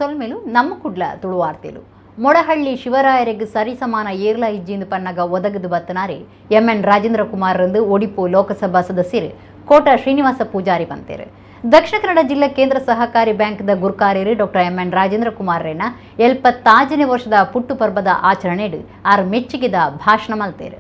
ಸೊಲ್ಮೆಲು ನಮ್ಮ ಕುಡ್ಲ ತುಳುವಾರ್ತೆಲು. ಮೊಡಹಳ್ಳಿ ಶಿವರಾಯರಿಗೆ ಸರಿಸಮಾನ ಏರ್ಲ ಇಜ್ಜಿಂದು ಪನ್ನಗ ಒದಗದು ಬತ್ತನಾರೆ ಎಂ.ಎನ್. ರಾಜೇಂದ್ರ ಕುಮಾರ್ ರಂದು ಒಡಿಪು ಲೋಕಸಭಾ ಸದಸ್ಯರು ಕೋಟ ಶ್ರೀನಿವಾಸ ಪೂಜಾರಿ ಪಂತೇರು. ದಕ್ಷಿಣ ಕನ್ನಡ ಜಿಲ್ಲಾ ಕೇಂದ್ರ ಸಹಕಾರಿ ಬ್ಯಾಂಕ್ದ ಗುರ್ಕಾರ್ಯರು ಡಾಕ್ಟರ್ ಎಂ.ಎನ್. ರಾಜೇಂದ್ರ ಕುಮಾರ್ ರೇನ 75ನೇ ವರ್ಷದ ಪುಟ್ಟು ಪರ್ಬದ ಆಚರಣೆಡು ಆರ್ ಮೆಚ್ಚುಗೆದ ಭಾಷಣ ಮಲ್ತೇರು.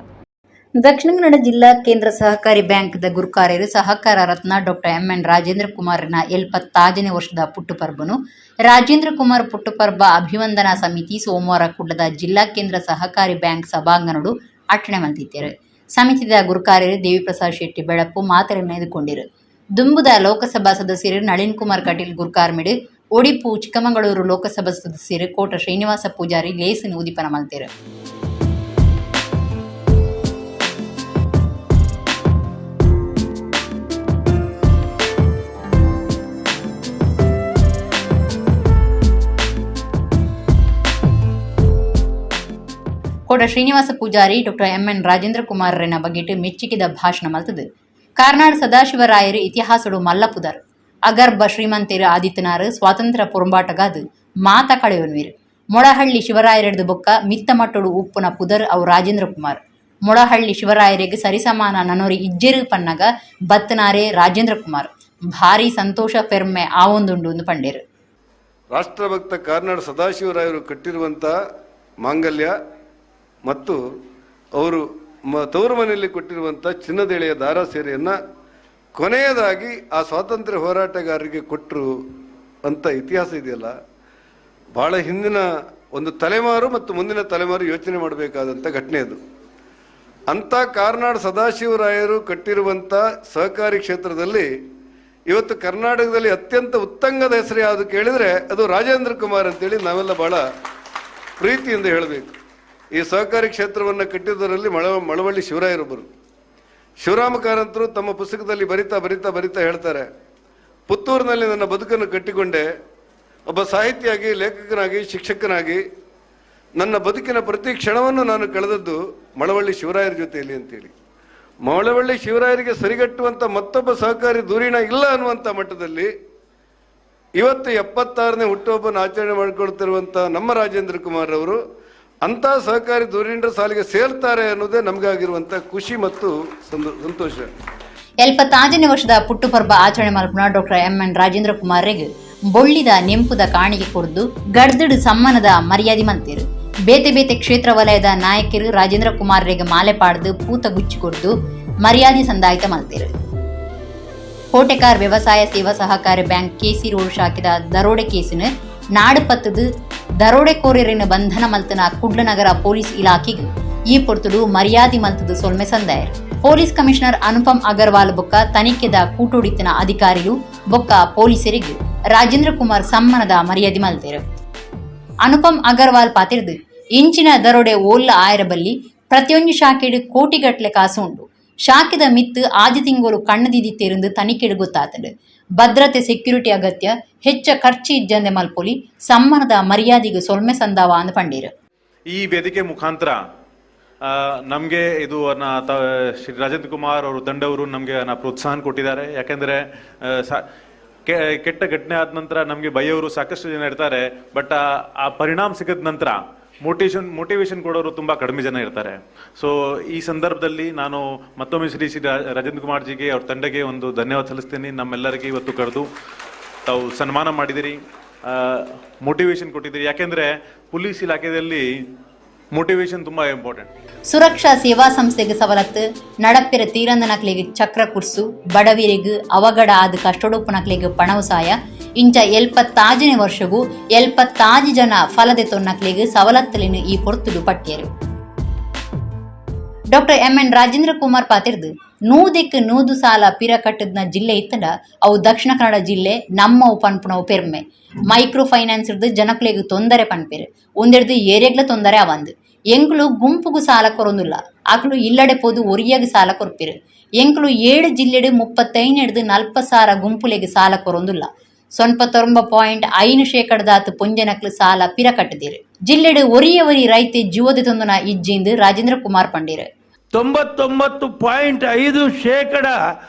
ದಕ್ಷಿಣ ಕನ್ನಡ ಜಿಲ್ಲಾ ಕೇಂದ್ರ ಸಹಕಾರಿ ಬ್ಯಾಂಕ್ದ ಗುರುಕಾರ್ಯರು ಸಹಕಾರ ರತ್ನ ಡಾಕ್ಟರ್ ಎಂ.ಎನ್. ರಾಜೇಂದ್ರ ಕುಮಾರ್ನ 75ನೇ ವರ್ಷದ ಪುಟ್ಟುಪರ್ಬನು ರಾಜೇಂದ್ರ ಕುಮಾರ್ ಪುಟ್ಟುಪರ್ಬ ಅಭಿವಂದನಾ ಸಮಿತಿ ಸೋಮವಾರ ಕುಡ್ಲದ ಜಿಲ್ಲಾ ಕೇಂದ್ರ ಸಹಕಾರಿ ಬ್ಯಾಂಕ್ ಸಭಾಂಗಣಡು ಅಟ್ಟಣೆ ಮಲ್ತಿದ್ದೇರು. ಸಮಿತಿದ ಗುರುಕಾರ್ಯರು ದೇವಿಪ್ರಸಾದ್ ಶೆಟ್ಟಿ ಬೆಳಪು ಮಾತರನ್ನು ಎದುಕೊಂಡಿರು. ದುಂಬುದ ಲೋಕಸಭಾ ಸದಸ್ಯರು ನಳಿನ್ ಕುಮಾರ್ ಕಟೀಲ್ ಗುರ್ಕಾರ್ಮಿಡು ಒಡಿಪು ಚಿಕ್ಕಮಗಳೂರು ಲೋಕಸಭಾ ಸದಸ್ಯರು ಕೋಟ ಶ್ರೀನಿವಾಸ ಪೂಜಾರಿ ಲೇಸನ್ನು ಉದಿಪನ ಮಲ್ತೇರು. Kota Srinivasa Poojary doctor M N. ರಾಜೇಂದ್ರ ಕುಮಾರರನ್ನ ಬಗೆಟ್ ಮೆಚ್ಚುಗೆದ ಭಾಷಣ ಮಲ್ತದು. ಕಾರ್ನಾಡ್ ಸದಾಶಿವರಾಯರು ಇತಿಹಾಸಡು ಮಲ್ಲಪುದರ್ ಅಗರ್ಭ ಶ್ರೀಮಂತೇರು ಆದಿತ್ಯನಾರು ಸ್ವಾತಂತ್ರ್ಯ ಪೊರಂಬಾಟಗಾದು ಮಾತ ಕಳೆಯೊನ್ವೀರು. ಮೊಳಹಳ್ಳಿ ಶಿವರಾಯರೆಡ್ದು ಬೊಕ್ಕ ಮಿತ್ತಮಟ್ಟೊಡು ಉಪ್ಪುನ ಪುದರ್ ಅವು ರಾಜೇಂದ್ರ ಕುಮಾರ್. ಮೊಳಹಳ್ಳಿ ಶಿವರಾಯರಿಗೆ ಸರಿಸಮಾನ ನನೊರಿ ಇಜ್ಜೆರು ಪನ್ನಗ ಬತ್ತನಾರೇ ರಾಜೇಂದ್ರ ಕುಮಾರ್. ಭಾರಿ ಸಂತೋಷ ಪೆರ್ಮೆ ಆವೊಂದುಂಡು ಎಂದು ಪಂಡೇರು. ರಾಷ್ಟ್ರಭಕ್ತ ಕಾರ್ನಾಡ್ ಸದಾಶಿವರಾಯರು ಕಟ್ಟಿರುವಂಥ ಮಾಂಗಲ್ಯ ಮತ್ತು ಅವರು ತವರು ಮನೆಯಲ್ಲಿ ಕೊಟ್ಟಿರುವಂಥ ಚಿನ್ನದೆಳೆಯ ದಾರ ಸೇರೆಯನ್ನು ಕೊನೆಯದಾಗಿ ಆ ಸ್ವಾತಂತ್ರ್ಯ ಹೋರಾಟಗಾರರಿಗೆ ಕೊಟ್ಟರು ಅಂತ ಇತಿಹಾಸ ಇದೆಯಲ್ಲ, ಭಾಳ ಹಿಂದಿನ ಒಂದು ತಲೆಮಾರು ಮತ್ತು ಮುಂದಿನ ತಲೆಮಾರು ಯೋಚನೆ ಮಾಡಬೇಕಾದಂಥ ಘಟನೆ ಅದು. ಅಂಥ ಕಾರ್ನಾಡ್ ಸದಾಶಿವರಾಯರು ಕಟ್ಟಿರುವಂಥ ಸಹಕಾರಿ ಕ್ಷೇತ್ರದಲ್ಲಿ ಇವತ್ತು ಕರ್ನಾಟಕದಲ್ಲಿ ಅತ್ಯಂತ ಉತ್ತಂಗದ ಹೆಸರು ಯಾವುದು ಕೇಳಿದರೆ ಅದು ರಾಜೇಂದ್ರ ಕುಮಾರ್ ಅಂತೇಳಿ ನಾವೆಲ್ಲ ಭಾಳ ಪ್ರೀತಿಯಿಂದ ಹೇಳಬೇಕು. ಈ ಸಹಕಾರಿ ಕ್ಷೇತ್ರವನ್ನು ಕಟ್ಟಿದ್ದರಲ್ಲಿ ಮಳವಳ್ಳಿ ಶಿವರಾಯರೊಬ್ಬರು. ಶಿವರಾಮ ಕಾರಂತರು ತಮ್ಮ ಪುಸ್ತಕದಲ್ಲಿ ಬರಿತಾ ಬರಿತಾ ಬರಿತಾ ಹೇಳ್ತಾರೆ, ಪುತ್ತೂರಿನಲ್ಲಿ ನನ್ನ ಬದುಕನ್ನು ಕಟ್ಟಿಕೊಂಡೆ, ಒಬ್ಬ ಸಾಹಿತಿಯಾಗಿ, ಲೇಖಕನಾಗಿ, ಶಿಕ್ಷಕನಾಗಿ ನನ್ನ ಬದುಕಿನ ಪ್ರತಿ ಕ್ಷಣವನ್ನು ನಾನು ಕಳೆದದ್ದು ಮಳವಳ್ಳಿ ಶಿವರಾಯರ ಜೊತೆಯಲ್ಲಿ ಅಂತೇಳಿ. ಮಳವಳ್ಳಿ ಶಿವರಾಯರಿಗೆ ಸರಿಗಟ್ಟುವಂಥ ಮತ್ತೊಬ್ಬ ಸಹಕಾರಿ ಧುರೀಣ ಇಲ್ಲ ಅನ್ನುವಂಥ ಮಟ್ಟದಲ್ಲಿ ಇವತ್ತು 76ನೇ ಹುಟ್ಟುಹಬ್ಬನ ಆಚರಣೆ ಮಾಡಿಕೊಳ್ತಿರುವಂಥ ನಮ್ಮ ರಾಜೇಂದ್ರ ಕುಮಾರ್ ಅವರು ಅಂಥ ಸಹಕಾರಿ ಧುರೀಣರ ಸಾಲಿಗೆ ಸೇರ್ತಾರೆ ಅನ್ನೋದೇ ನಮಗಾಗಿರುವಂಥ ಖುಷಿ ಮತ್ತು ಸಂತೋಷ. 75ನೇ ವರ್ಷದ ಪುಟ್ಟುಪರ್ಬ ಆಚರಣೆ ಮಲ್ಪುನ ಡಾಕ್ಟರ್ ಎಂ.ಎನ್. ರಾಜೇಂದ್ರ ಕುಮಾರ್ರೆಗ್ ಬೊಳ್ಳಿದ ನೆಂಪುದ ಕಾಣಿಕೆ ಕೊರ್ದು ಗಡ್ದಡು ಸಮ್ಮಾನದ ಮರ್ಯಾದೆ ಮಲ್ತೇರು. ಬೇತೆ ಬೇತೆ ಕ್ಷೇತ್ರ ವಲಯದ ನಾಯಕರು ರಾಜೇಂದ್ರ ಕುಮಾರ್ರೆಗ್ ಮಾಲೆ ಪಾಡ್ದು ಪೂತ ಗುಚ್ಚಿ ಕೊರ್ದು ಮರ್ಯಾದೆ ಸಂದಾಯಿತ ಮಲ್ತೇರು. ಕೋಟೆಕಾರ್ ವ್ಯವಸಾಯ ಸೇವಾ ಸಹಕಾರಿ bank KC road ಶಾಖೆದ ದರೋಡೆ ಕೇಸಿನ ನಾಡು ಪತ್ತದು ದರೋಡೆಕೋರರಿನ ಬಂಧನ ಮಲ್ತನ ಕುಡ್ಲನಗರ ಪೊಲೀಸ್ ಇಲಾಖೆಗೆ ಈ ಪೊರ್ತುಡು ಮರ್ಯಾದೆ ಮಲ್ತದು ಸೊಲ್ಮೆ ಸಂದಾಯರು. ಪೊಲೀಸ್ ಕಮಿಷನರ್ ಅನುಪಮ್ ಅಗರ್ವಾಲ್ ಬೊಕ್ಕ ತನಿಖೆದ ಕೂಟೋಡಿತನ ಅಧಿಕಾರಿಲು ಬೊಕ್ಕ ಪೊಲೀಸರಿಗೆ ರಾಜೇಂದ್ರ ಕುಮಾರ್ ಸಮ್ಮಾನದ ಮರ್ಯಾದೆ ಮಲ್ತೇರು. ಅನುಪಮ್ ಅಗರ್ವಾಲ್ ಪಾತಿರ್ದು ಇಂಚಿನ ದರೋಡೆ ಓಲ್ಲ ಆಯರಬಲ್ಲಿ ಪ್ರತಿಯೊಂದು ಶಾಖೆಡು ಕೋಟಿಗಟ್ಲೆ ಕಾಸು ಉಂಡು. ಶಾಖೆದ ಮಿತ್ತು ಆಜಿ ತಿಂಗಳು ಕಣ್ಣದಿದಿ ತೆರೆದು ತನಿಖೆಡು ಗೊತ್ತಾತಂಡು. ಭದ್ರತೆ ಸೆಕ್ಯೂರಿಟಿ ಅಗತ್ಯ ಹೆಚ್ಚ ಖರ್ಚು ಇಜ್ಜಂದೆ ಮಲ್ಪೊಲಿ ಸಮ್ಮಾನದ ಮರ್ಯಾದೆಗೆ ಸೊಲ್ಮೆ ಸಂದಾವ ಅಂದ್ ಪಂಡೀರು. ಈ ವೇದಿಕೆ ಮುಖಾಂತರ ನಮಗೆ ಇದು ಶ್ರೀ ರಾಜೇಂದ್ರ ಕುಮಾರ್ ಅವರು ತಂಡವರು ನಮಗೆ ಪ್ರೋತ್ಸಾಹ ಕೊಟ್ಟಿದ್ದಾರೆ. ಯಾಕೆಂದರೆ ಕೆಟ್ಟ ಘಟನೆ ಆದ ನಂತರ ನಮಗೆ ಬೈಯೋರು ಸಾಕಷ್ಟು ಜನ ಇರ್ತಾರೆ, ಬಟ್ ಆ ಪರಿಣಾಮ ಸಿಗದ ನಂತರ ಮೋಟಿವೇಶನ್ ಕೊಡೋರು ತುಂಬ ಕಡಿಮೆ ಜನ ಇರ್ತಾರೆ. ಸೊ ಈ ಸಂದರ್ಭದಲ್ಲಿ ನಾನು ಮತ್ತೊಮ್ಮೆ ಶ್ರೀ ಶ್ರೀ ರಾಜೇಂದ್ರ ಕುಮಾರ್ಜಿಗೆ ಅವ್ರ ತಂಡಗೆ ಒಂದು ಧನ್ಯವಾದ ಸಲ್ಲಿಸ್ತೀನಿ. ನಮ್ಮೆಲ್ಲರಿಗೆ ಇವತ್ತು ಕರೆದು ತಾವು ಸನ್ಮಾನ ಮಾಡಿದಿರಿ, ಮೋಟಿವೇಶನ್ ಕೊಟ್ಟಿದ್ದೀರಿ. ಯಾಕೆಂದರೆ ಪೊಲೀಸ್ ಇಲಾಖೆಯಲ್ಲಿ ಮೋಟಿವೇಶನ್ ತುಂಬ ಇಂಪಾರ್ಟೆಂಟ್. ಸುರಕ್ಷಾ ಸೇವಾ ಸಂಸ್ಥೆಗೆ ಸವಲತ್ತು, ನಡಪಿರ ತೀರಂದನಕ್ಲೆಗ್ ಚಕ್ರ ಕುರ್ಸು, ಬಡವರಿಗೆ ಅವಘಡ ಆದ ಕಷ್ಟೊಡುಪ್ಪುನಕ್ಲೆಗ್ ಪಣವು ಸಾಯ, ಇಂಚ 75ನೇ ವರ್ಷಗೂ 75 ಜನ ಫಲದೆ ತೊನ್ನಕ್ಲೆಗ್ ಸವಲತ್ತಲಿನ ಈ ಪೊರ್ತುಡು ಪಟ್ಟಿಯರು. Doctor M N. ರಾಜೇಂದ್ರ ಕುಮಾರ್ ಪಾತಿರ್ದು 100ಕ್ಕೆ 100 ಸಾಲ ಪಿರ ಕಟ್ಟದ್ನ ಜಿಲ್ಲೆ ಇತ್ತಂಡ ಅವು ದಕ್ಷಿಣ ಕನ್ನಡ ಜಿಲ್ಲೆ ನಮ್ಮವು ಪನ್ಪುನವು ಪೆರ್ಮೆ. ಮೈಕ್ರೋ ಫೈನಾನ್ಸ್ ಜನಕ್ಲೆಗ್ ತೊಂದರೆ ಪನ್ಪೆರು, ಒಂದೆಡ್ದು ಏರಿಯಾಗ್ಲ ತೊಂದರೆ ಅವಂದು. ಎಂಕ್ಲು ಗುಂಪುಗು ಸಾಲ ಕೊರೊಂದುಲ್ಲ, ಆಕ್ಲು ಇಲ್ಲಡೆ ಪೋದು ಒರಿಯಾಗ ಸಾಲ ಕೊರ್ಪಿರು. ಎಂಕ್ಲು 7 ಜಿಲ್ಲೆಡು 35 40 ಸಾವಿರ ಗುಂಪುಲೆಗ್ ಸಾಲ ಕೊರೊಂದುಲ್ಲ. 99.5 ಶೇಕಡದಾತ್ ಪೊಂಜನಕ್ಲು ಸಾಲ ಪಿರ ಕಟ್ಟದಿರು. ಜಿಲ್ಲೆಡು ಒರಿಯ ಒರಿ ರೈತೆ ಜೀವದ ತೊಂದನ ಇಜ್ಜಿಂದು ರಾಜೇಂದ್ರ ಕುಮಾರ್ ಪಂಡೀರು. 99.5%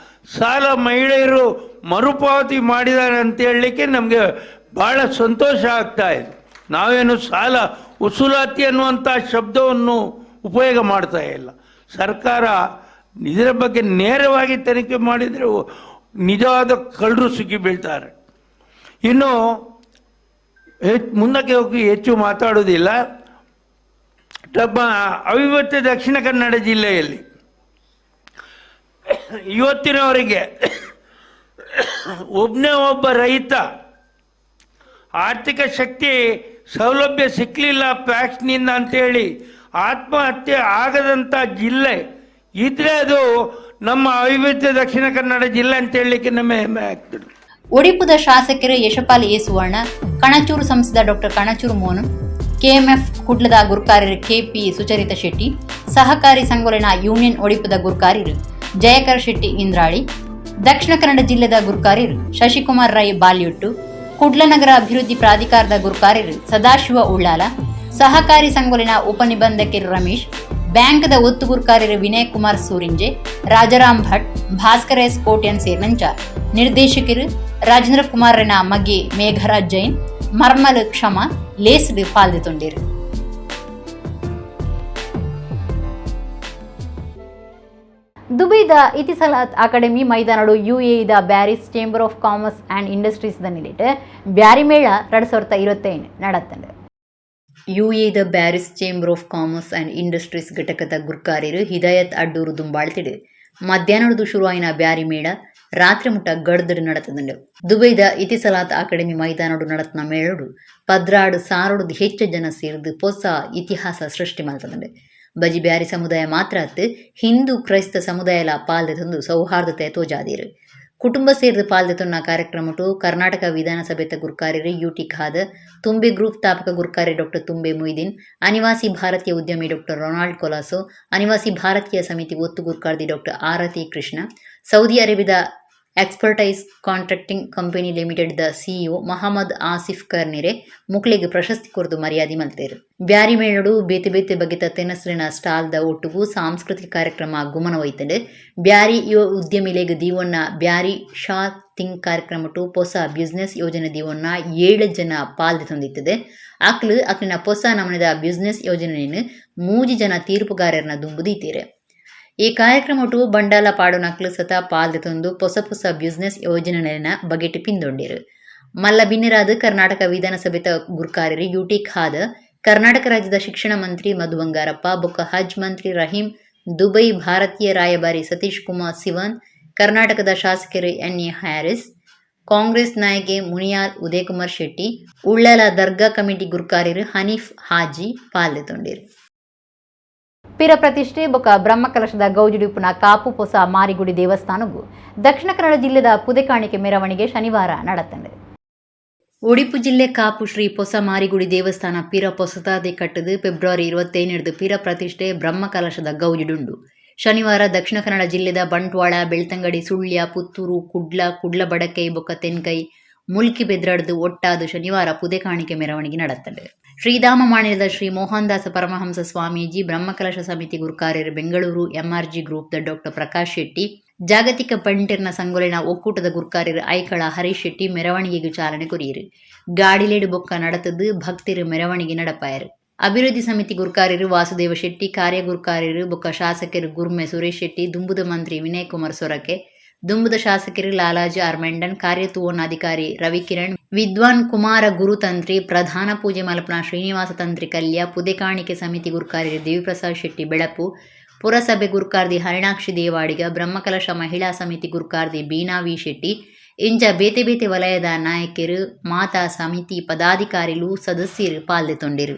ಸಾಲ ಮಹಿಳೆಯರು ಮರುಪಾವತಿ ಮಾಡಿದ್ದಾರೆ ಅಂತ ಹೇಳಲಿಕ್ಕೆ ನಮಗೆ ಭಾಳ ಸಂತೋಷ ಆಗ್ತಾ ಇದೆ. ನಾವೇನು ಸಾಲ ವಸೂಲಾತಿ ಅನ್ನುವಂಥ ಶಬ್ದವನ್ನು ಉಪಯೋಗ ಮಾಡ್ತಾ ಇಲ್ಲ. ಸರ್ಕಾರ ಇದರ ಬಗ್ಗೆ ನೇರವಾಗಿ ತನಿಖೆ ಮಾಡಿದರೆ ನಿಜವಾದ ಕಳ್ಳರು ಸಿಕ್ಕಿ ಬೀಳ್ತಾರೆ. ಇನ್ನು ಮುಂದಕ್ಕೆ ಹೋಗಿ ಹೆಚ್ಚು ಮಾತಾಡೋದಿಲ್ಲ. ತಮ್ಮ ಅವಿಭಕ್ತ ದಕ್ಷಿಣ ಕನ್ನಡ ಜಿಲ್ಲೆಯಲ್ಲಿ ಇವತ್ತಿನವರೆಗೆ ಒಬ್ಬನೇ ಒಬ್ಬ ರೈತ ಆರ್ಥಿಕ ಶಕ್ತಿ ಸೌಲಭ್ಯ ಸಿಕ್ಕಲಿಲ್ಲ ಪ್ಯಾಕ್ಸ್ನಿಂದ ಅಂತೇಳಿ ಆತ್ಮಹತ್ಯೆ ಆಗದಂಥ ಜಿಲ್ಲೆ ಇದ್ದರೆ ಅದು ನಮ್ಮ ಅವಿಭಕ್ತ ದಕ್ಷಿಣ ಕನ್ನಡ ಜಿಲ್ಲೆ ಅಂತ ಹೇಳಲಿಕ್ಕೆ ನಮ್ಮ ಹೆಮ್ಮೆ ಆಗ್ತದೆ. ಒಡಿಪುದ ಶಾಸಕರು ಯಶಪಾಲ್ ಎ ಸುವರ್ಣ, ಕಣಚೂರು ಸಂಸದ ಡಾಕ್ಟರ್ ಕಣಚೂರು ಮೋಹನ್, ಕೆಎಂಎಫ್ ಕುಡ್ಲದ ಗುರ್ಕಾರ್ಯರು ಕೆಪಿ ಸುಚರಿತ ಶೆಟ್ಟಿ, ಸಹಕಾರಿ ಸಂಗೊಲೆನ ಯೂನಿಯನ್ ಒಡಿಪುದ ಗುರ್ಕಾರ್ಯರು ಜಯಕರ್ ಶೆಟ್ಟಿ ಇಂದ್ರಾಳಿ, ದಕ್ಷಿಣ ಕನ್ನಡ ಜಿಲ್ಲೆದ ಗುರ್ಕಾರ್ಯರು ಶಶಿಕುಮಾರ್ ರೈ ಬಾಲ್ಯುಟ್ಟು, ಕುಡ್ಲ ನಗರ ಅಭಿವೃದ್ಧಿ ಪ್ರಾಧಿಕಾರದ ಗುರ್ಕಾರ್ಯರು ಸದಾಶಿವ ಉಳ್ಳಾಲ, ಸಹಕಾರಿ ಸಂಗೊಲೆನ ಉಪನಿಬಂಧಕರು ರಮೇಶ್, ಬ್ಯಾಂಕ್ದ ಒತ್ತು ಗುರ್ಕಾರ್ಯರು ವಿನಯ್ ಕುಮಾರ್ ಸೂರಿಂಜೆ, ರಾಜಾರಾಮ್ ಭಟ್, ಭಾಸ್ಕರ್ ಎಸ್ ಕೋಟ್ಯನ್ ಸೇರಿನಂಚ ನಿರ್ದೇಶಕರು ರಾಜೇಂದ್ರ ಕುಮಾರ್ನ ಮಗೆ ಮೇಘರಾಜ್ ಜೈನ್, ಮರ್ಮಲ್ ಕ್ಷಮ ಲೇಸ್ಡ್ ಪಾಲ್ದಿತೊಂಡಿರು. ದುಬೈದ ಇತಿಸಲಾತ್ ಅಕಾಡೆಮಿ ಮೈದಾನಡು ಯುಎಇದ Bearys chamber of commerce and industries the ನಿಲೆಟ್ ಬ್ಯಾರಿ ಮೇಳ 2025 ನಡತ್ತಂಡು. ಯುಎಇದ Bearys chamber of commerce and industries ಘಟಕದ ಗುರ್ಕಾರ್ಯರು ಹಿದಾಯತ್ ಅಡ್ಡೂರು ದುಂಬಾಳ್ತಿಡು ಮಧ್ಯಾಹ್ನದ ಶುರುವಾಯಿನ ಬ್ಯಾರಿ ಮೇಳ ರಾತ್ರಿ ಮುಟ್ಟ ಗಡ್ದಡು ನಡತದಂಡು. ದುಬೈದ ಇತಿಸಲಾತ್ ಅಕಾಡೆಮಿ ಮೈದಾನಡು ನಡತ್ನ ಮೇಳಡು 14,000 ಹೆಚ್ಚು ಜನ ಸೇರಿದು ಹೊಸ ಇತಿಹಾಸ ಸೃಷ್ಟಿ ಮಾಡ್ತದಂಡು. ಬಜಿ ಬ್ಯಾರಿ ಸಮುದಾಯ ಮಾತ್ರ ಅತ್ತು ಹಿಂದೂ ಕ್ರೈಸ್ತ ಸಮುದಾಯಲ ಪಾಲ್ದೆ ತಂದು ಸೌಹಾರ್ದತೆ ತೋಜಾದೀರು. ಕುಟುಂಬ ಸೇರಿದ ಪಾಲ್ದೆ ತೊನ್ನ ಕಾರ್ಯಕ್ರಮಟು ಕರ್ನಾಟಕ ವಿಧಾನಸಭೆತ ಗುರ್ಕಾರ್ಯರು ಯುಟಿ ಖಾದರ್, ತುಂಬೆ ಗ್ರೂಪ್ ಸ್ಥಾಪಕ ಗುರ್ಕಾರಿ ಡಾಕ್ಟರ್ ತುಂಬೆ ಮೊಯ್ದೀನ್, ಅನಿವಾಸಿ ಭಾರತೀಯ ಉದ್ಯಮಿ ಡಾಕ್ಟರ್ ರೊನಾಲ್ಡ್ ಕೊಲಾಸೋ, ಅನಿವಾಸಿ ಭಾರತೀಯ ಸಮಿತಿ ಒತ್ತು ಗುರ್ಕಾರ್ದಿ ಡಾಕ್ಟರ್ ಆರತಿ ಕೃಷ್ಣ, ಸೌದಿ ಅರೇಬಿಯಾದ expertise contracting company limited the CEO Mohammed Asif ಕರ್ನಿರೆ ಮುಕ್ಲೆಗ್ ಪ್ರಶಸ್ತಿ ಕೊರದು ಮರ್ಯಾದೆ ಮಲ್ತೇರು. ಬ್ಯಾರಿ ಮೇಳಡು ಬೇತೆ ಬೇತೆ ಬಗೆತ ತೆನಸ್ಲಿನ ಸ್ಟಾಲ್ದ ಒಟ್ಟುಗು ಸಾಂಸ್ಕೃತಿಕ ಕಾರ್ಯಕ್ರಮ ಗುಮನ ಒಯ್ತಂಡು. ಬ್ಯಾರಿ ಯುವ ಉದ್ಯಮಿಲೆಗ್ ದೀವೊನ್ನ ಬ್ಯಾರಿ ಶಾ ತಿಂಗ್ ಕಾರ್ಯಕ್ರಮಟು ಪೊಸ ಬಿಸ್ನೆಸ್ ಯೋಜನೆ ದೀವೊನ್ನ 7 ಜನ ಪಾಲ್ದೆ ತಂದಿತ್ತದೆ. ಅಕ್ಲು ಅಕ್ಲಿನ ಪೊಸ ನಮನದ ಬಿಸ್ನೆಸ್ ಯೋಜನೆಯನ್ನು 3 ಜನ ತೀರ್ಪುಗಾರರನ್ನ ದುಂಬುದೀತೀರೆ. ಈ ಕಾರ್ಯಕ್ರಮಟು ಬಂಡಾಲ ಪಾಡುನಕ್ಲು ಸತ ಪಾಲ್ದೆ ತಂದು ಪೊಸ ಪೊಸ ಬಿಸ್ನೆಸ್ ಯೋಜನೆನ ಬಗೆಟ್ ಪಿಂದೊಂಡಿರು. ಮಲ್ಲ ಬಿನ್ನೆರಾದ ಕರ್ನಾಟಕ ವಿಧಾನಸಭೆತ ಗುರ್ಕಾರ್ಯರು ಯುಟಿ ಖಾದರ್, ಕರ್ನಾಟಕ ರಾಜ್ಯದ ಶಿಕ್ಷಣ ಮಂತ್ರಿ ಮಧು ಬಂಗಾರಪ್ಪ, ಬೊಕ್ಕ ಹಜ್ ಮಂತ್ರಿ ರಹೀಂ, ದುಬೈ ಭಾರತೀಯ ರಾಯಭಾರಿ ಸತೀಶ್ ಕುಮಾರ್ ಸಿವನ್, ಕರ್ನಾಟಕದ ಶಾಸಕರು N A Harris, Congress ನಾಯಕಿ ಮುನಿಯಾಲ್ ಉದಯಕುಮಾರ್ ಶೆಟ್ಟಿ, ಉಳ್ಳಾಲ ದರ್ಗಾ ಕಮಿಟಿ ಗುರ್ಕಾರ್ಯರು ಹನೀಫ್ ಹಾಜಿ ಪಾಲ್ದೆ ತೊಂಡಿರು. ಪಿರ ಪ್ರತಿಷ್ಠೆ ಬೊಕ ಬ್ರಹ್ಮಕಲಶದ ಗೌಜುಡಿಪುನ ಕಾಪು ಪೊಸ ಮಾರಿಗುಡಿ ದೇವಸ್ಥಾನಗೂ ದಕ್ಷಿಣ ಕನ್ನಡ ಜಿಲ್ಲೆದ ಪುದೆಕಾಣಿಕೆ ಮೆರವಣಿಗೆ ಶನಿವಾರ ನಡತಂಡು. ಒಡಿಪು ಜಿಲ್ಲೆ ಕಾಪು ಶ್ರೀ ಪೊಸ ಮಾರಿಗುಡಿ ದೇವಸ್ಥಾನ ಪಿರ ಪೊಸತಾದೆ ಕಟ್ಟದು ಫೆಬ್ರವರಿ 27 ಪಿರ ಪ್ರತಿಷ್ಠೆ ಬ್ರಹ್ಮಕಲಶದ ಗೌಜುಡುಂಡು. ಶನಿವಾರ ದಕ್ಷಿಣ ಕನ್ನಡ ಜಿಲ್ಲೆದ ಬಂಟ್ವಾಳ, ಬೆಳ್ತಂಗಡಿ, ಸುಳ್ಯ, ಪುತ್ತೂರು, ಕುಡ್ಲ, ಕುಡ್ಲ ಬಡಕೈ ಬೊಕ್ಕ ತೆನ್ಕೈ, ಮುಲ್ಕಿ ಬೆದ್ರಡ್ದು ಒಟ್ಟಾದು ಶನಿವಾರ ಪುದೆಕಾಣಿಕೆ ಮೆರವಣಿಗೆ ನಡತ್ತಂಡು. ಶ್ರೀಧಾಮ ಮಾಣಿಲದ ಶ್ರೀ ಮೋಹನದಾಸ ಪರಮಹಂಸ ಸ್ವಾಮೀಜಿ, ಬ್ರಹ್ಮಕಲಶ ಸಮಿತಿ ಗುರುಕಾರ್ಯರು ಬೆಂಗಳೂರು ಎಂಆರ್ಜಿ ಗ್ರೂಪ್ದ ಡಾಕ್ಟರ್ ಪ್ರಕಾಶ್ ಶೆಟ್ಟಿ, ಜಾಗತಿಕ ಪಂಟಿರ್ನ ಸಂಗೊಲೆನ ಒಕ್ಕೂಟದ ಗುರ್ಕಾರ್ಯರು ಐಕಳ ಹರೀಶ್ ಶೆಟ್ಟಿ ಮೆರವಣಿಗೆಗೆ ಚಾಲನೆ ಕೊರಿಯರು. ಗಾಡಿಲೇಡು ಬೊಕ್ಕ ನಡತದ್ದು ಭಕ್ತರು ಮೆರವಣಿಗೆ ನಡಪಾಯರು. ಅಭಿವೃದ್ಧಿ ಸಮಿತಿ ಗುರ್ಕಾರ್ಯರು ವಾಸುದೇವ ಶೆಟ್ಟಿ, ಕಾರ್ಯಗುರ್ಕಾರ್ಯರು ಬೊಕ್ಕ ಶಾಸಕರು ಗುರ್ಮೆ ಸುರೇಶ್ ಶೆಟ್ಟಿ, ದುಂಬುದ ಮಂತ್ರಿ ವಿನಯ್ ಕುಮಾರ್ ಸೊರಕೆ, ದುಂಬುದ ಶಾಸಕರು ಲಾಲಾಜಿ ಆರ್ ಮೆಂಡನ್, ಕಾರ್ಯತುವೋನಾಧಿಕಾರಿ ರವಿಕಿರಣ್, ವಿದ್ವಾನ್ ಕುಮಾರ ಗುರುತಂತ್ರಿ, ಪ್ರಧಾನ ಪೂಜೆ ಮಲಪನ ಶ್ರೀನಿವಾಸ ತಂತ್ರಿ ಕಲ್ಯ, ಪುದೆಕಾಣಿಕೆ ಸಮಿತಿ ಗುರ್ಕಾರ್ಯರು ದೇವಿಪ್ರಸಾದ್ ಶೆಟ್ಟಿ ಬೆಳಪು, ಪುರಸಭೆ ಗುರ್ಕಾರ್ದಿ ಹರಿಣಾಕ್ಷಿ ದೇವಾಡಿಗ, ಬ್ರಹ್ಮಕಲಶ ಮಹಿಳಾ ಸಮಿತಿ ಗುರ್ಕಾರ್ದಿ ಬೀನಾ ವಿ ಶೆಟ್ಟಿ, ಇಂಚ ಬೇತೆ ಬೇತೆ ವಲಯದ ನಾಯಕರು, ಮಾತಾ ಸಮಿತಿ ಪದಾಧಿಕಾರಿಲು, ಸದಸ್ಯರು ಪಾಲ್ದೆ ತೊಂಡಿರು.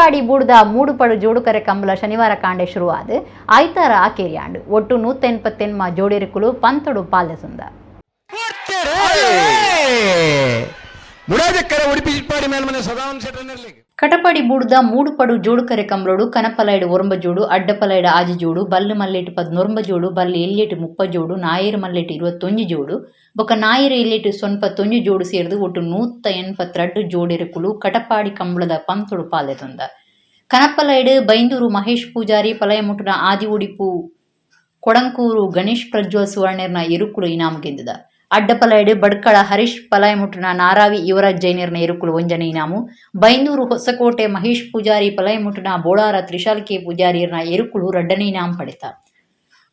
Katapadi ಬೂಡುದ ಮೂಡುಪಡು ಜೋಡುಕರೆ ಕಂಬಲ ಶನಿವಾರ ಕಾಂಡೆ ಶುರುವಾದ ಆಯ್ತಾರ ಆಕೇರಿಯಾಂಡು ಒಟ್ಟು 188 ಜೋಡಿರುಕುಲು ಪಂತೊಡು ಪಾಲ್ದೆಸುಂದ. ಕಟಪಾಡಿ ಬೂಡುದ ಮೂಡುಪಡು ಜೋಡುಕರೆ ಕಂಬಲೋಡು ಕನಪಲೈಡು ಒರಂಬ ಜೋಡು, ಅಡ್ಡಪಲೈಡು ಆಜಿ ಜೋಡು, ಬಲ್ಲು ಮಲ್ಲೇಟು 11 ಜೋಡು, ಬಲ್ಲು ಎಲ್ಲೇಟು 30 ಜೋಡು, ನಾಯರು ಮಲ್ಲೇಟು 21 ಜೋಡು, ಬೊಕ್ಕ ನಾಯರು ಎಲ್ಲೇಟು 91 ಜೋಡು ಸೇರಿದು ಒಟ್ಟು 182 ಜೋಡಿರುಕುಲು ಕಟಪಾಡಿ ಕಂಬಳದ ಪಂತೊಡು ಪಾಲ್ದೆತುಂದ. ಕನಪಲೈಡು ಬೈಂದೂರು ಮಹೇಶ್ ಪೂಜಾರಿ, ಪಲಯಮುಟ್ಟುನ ಆದಿ ಉಡಿಪು ಕೊಡಂಕೂರು ಗಣೇಶ್ ಪ್ರಜ್ವಲ್ ಸುವರ್ಣರ್ನ ಎರುಕುಲು ಇನಾಮು ಗೆಂದಿದ. ಅಡ್ಡಪಲೈಡು ಬಡ್ಕಳ ಹರೀಶ್, ಪಲಯಮುಟ್ಟುನ ನಾರಾವಿ ಯುವರಾಜ್ ಜೈನರ್ನ ಎರುಕುಲು ಒಂಜನೆ ಇನಾಮು, ಬೈಂದೂರು ಹೊಸಕೋಟೆ ಮಹೇಶ್ ಪೂಜಾರಿ, ಪಲಯಮುಟ್ಟುನ ಬೋಳಾರ ತ್ರಿಶಾಲ್ ಕೆ ಪೂಜಾರಿಯರ್ನ ಎರುಕುಲು ರಡ್ಡನೆ ಇನಾಮು ಪಡೆತ.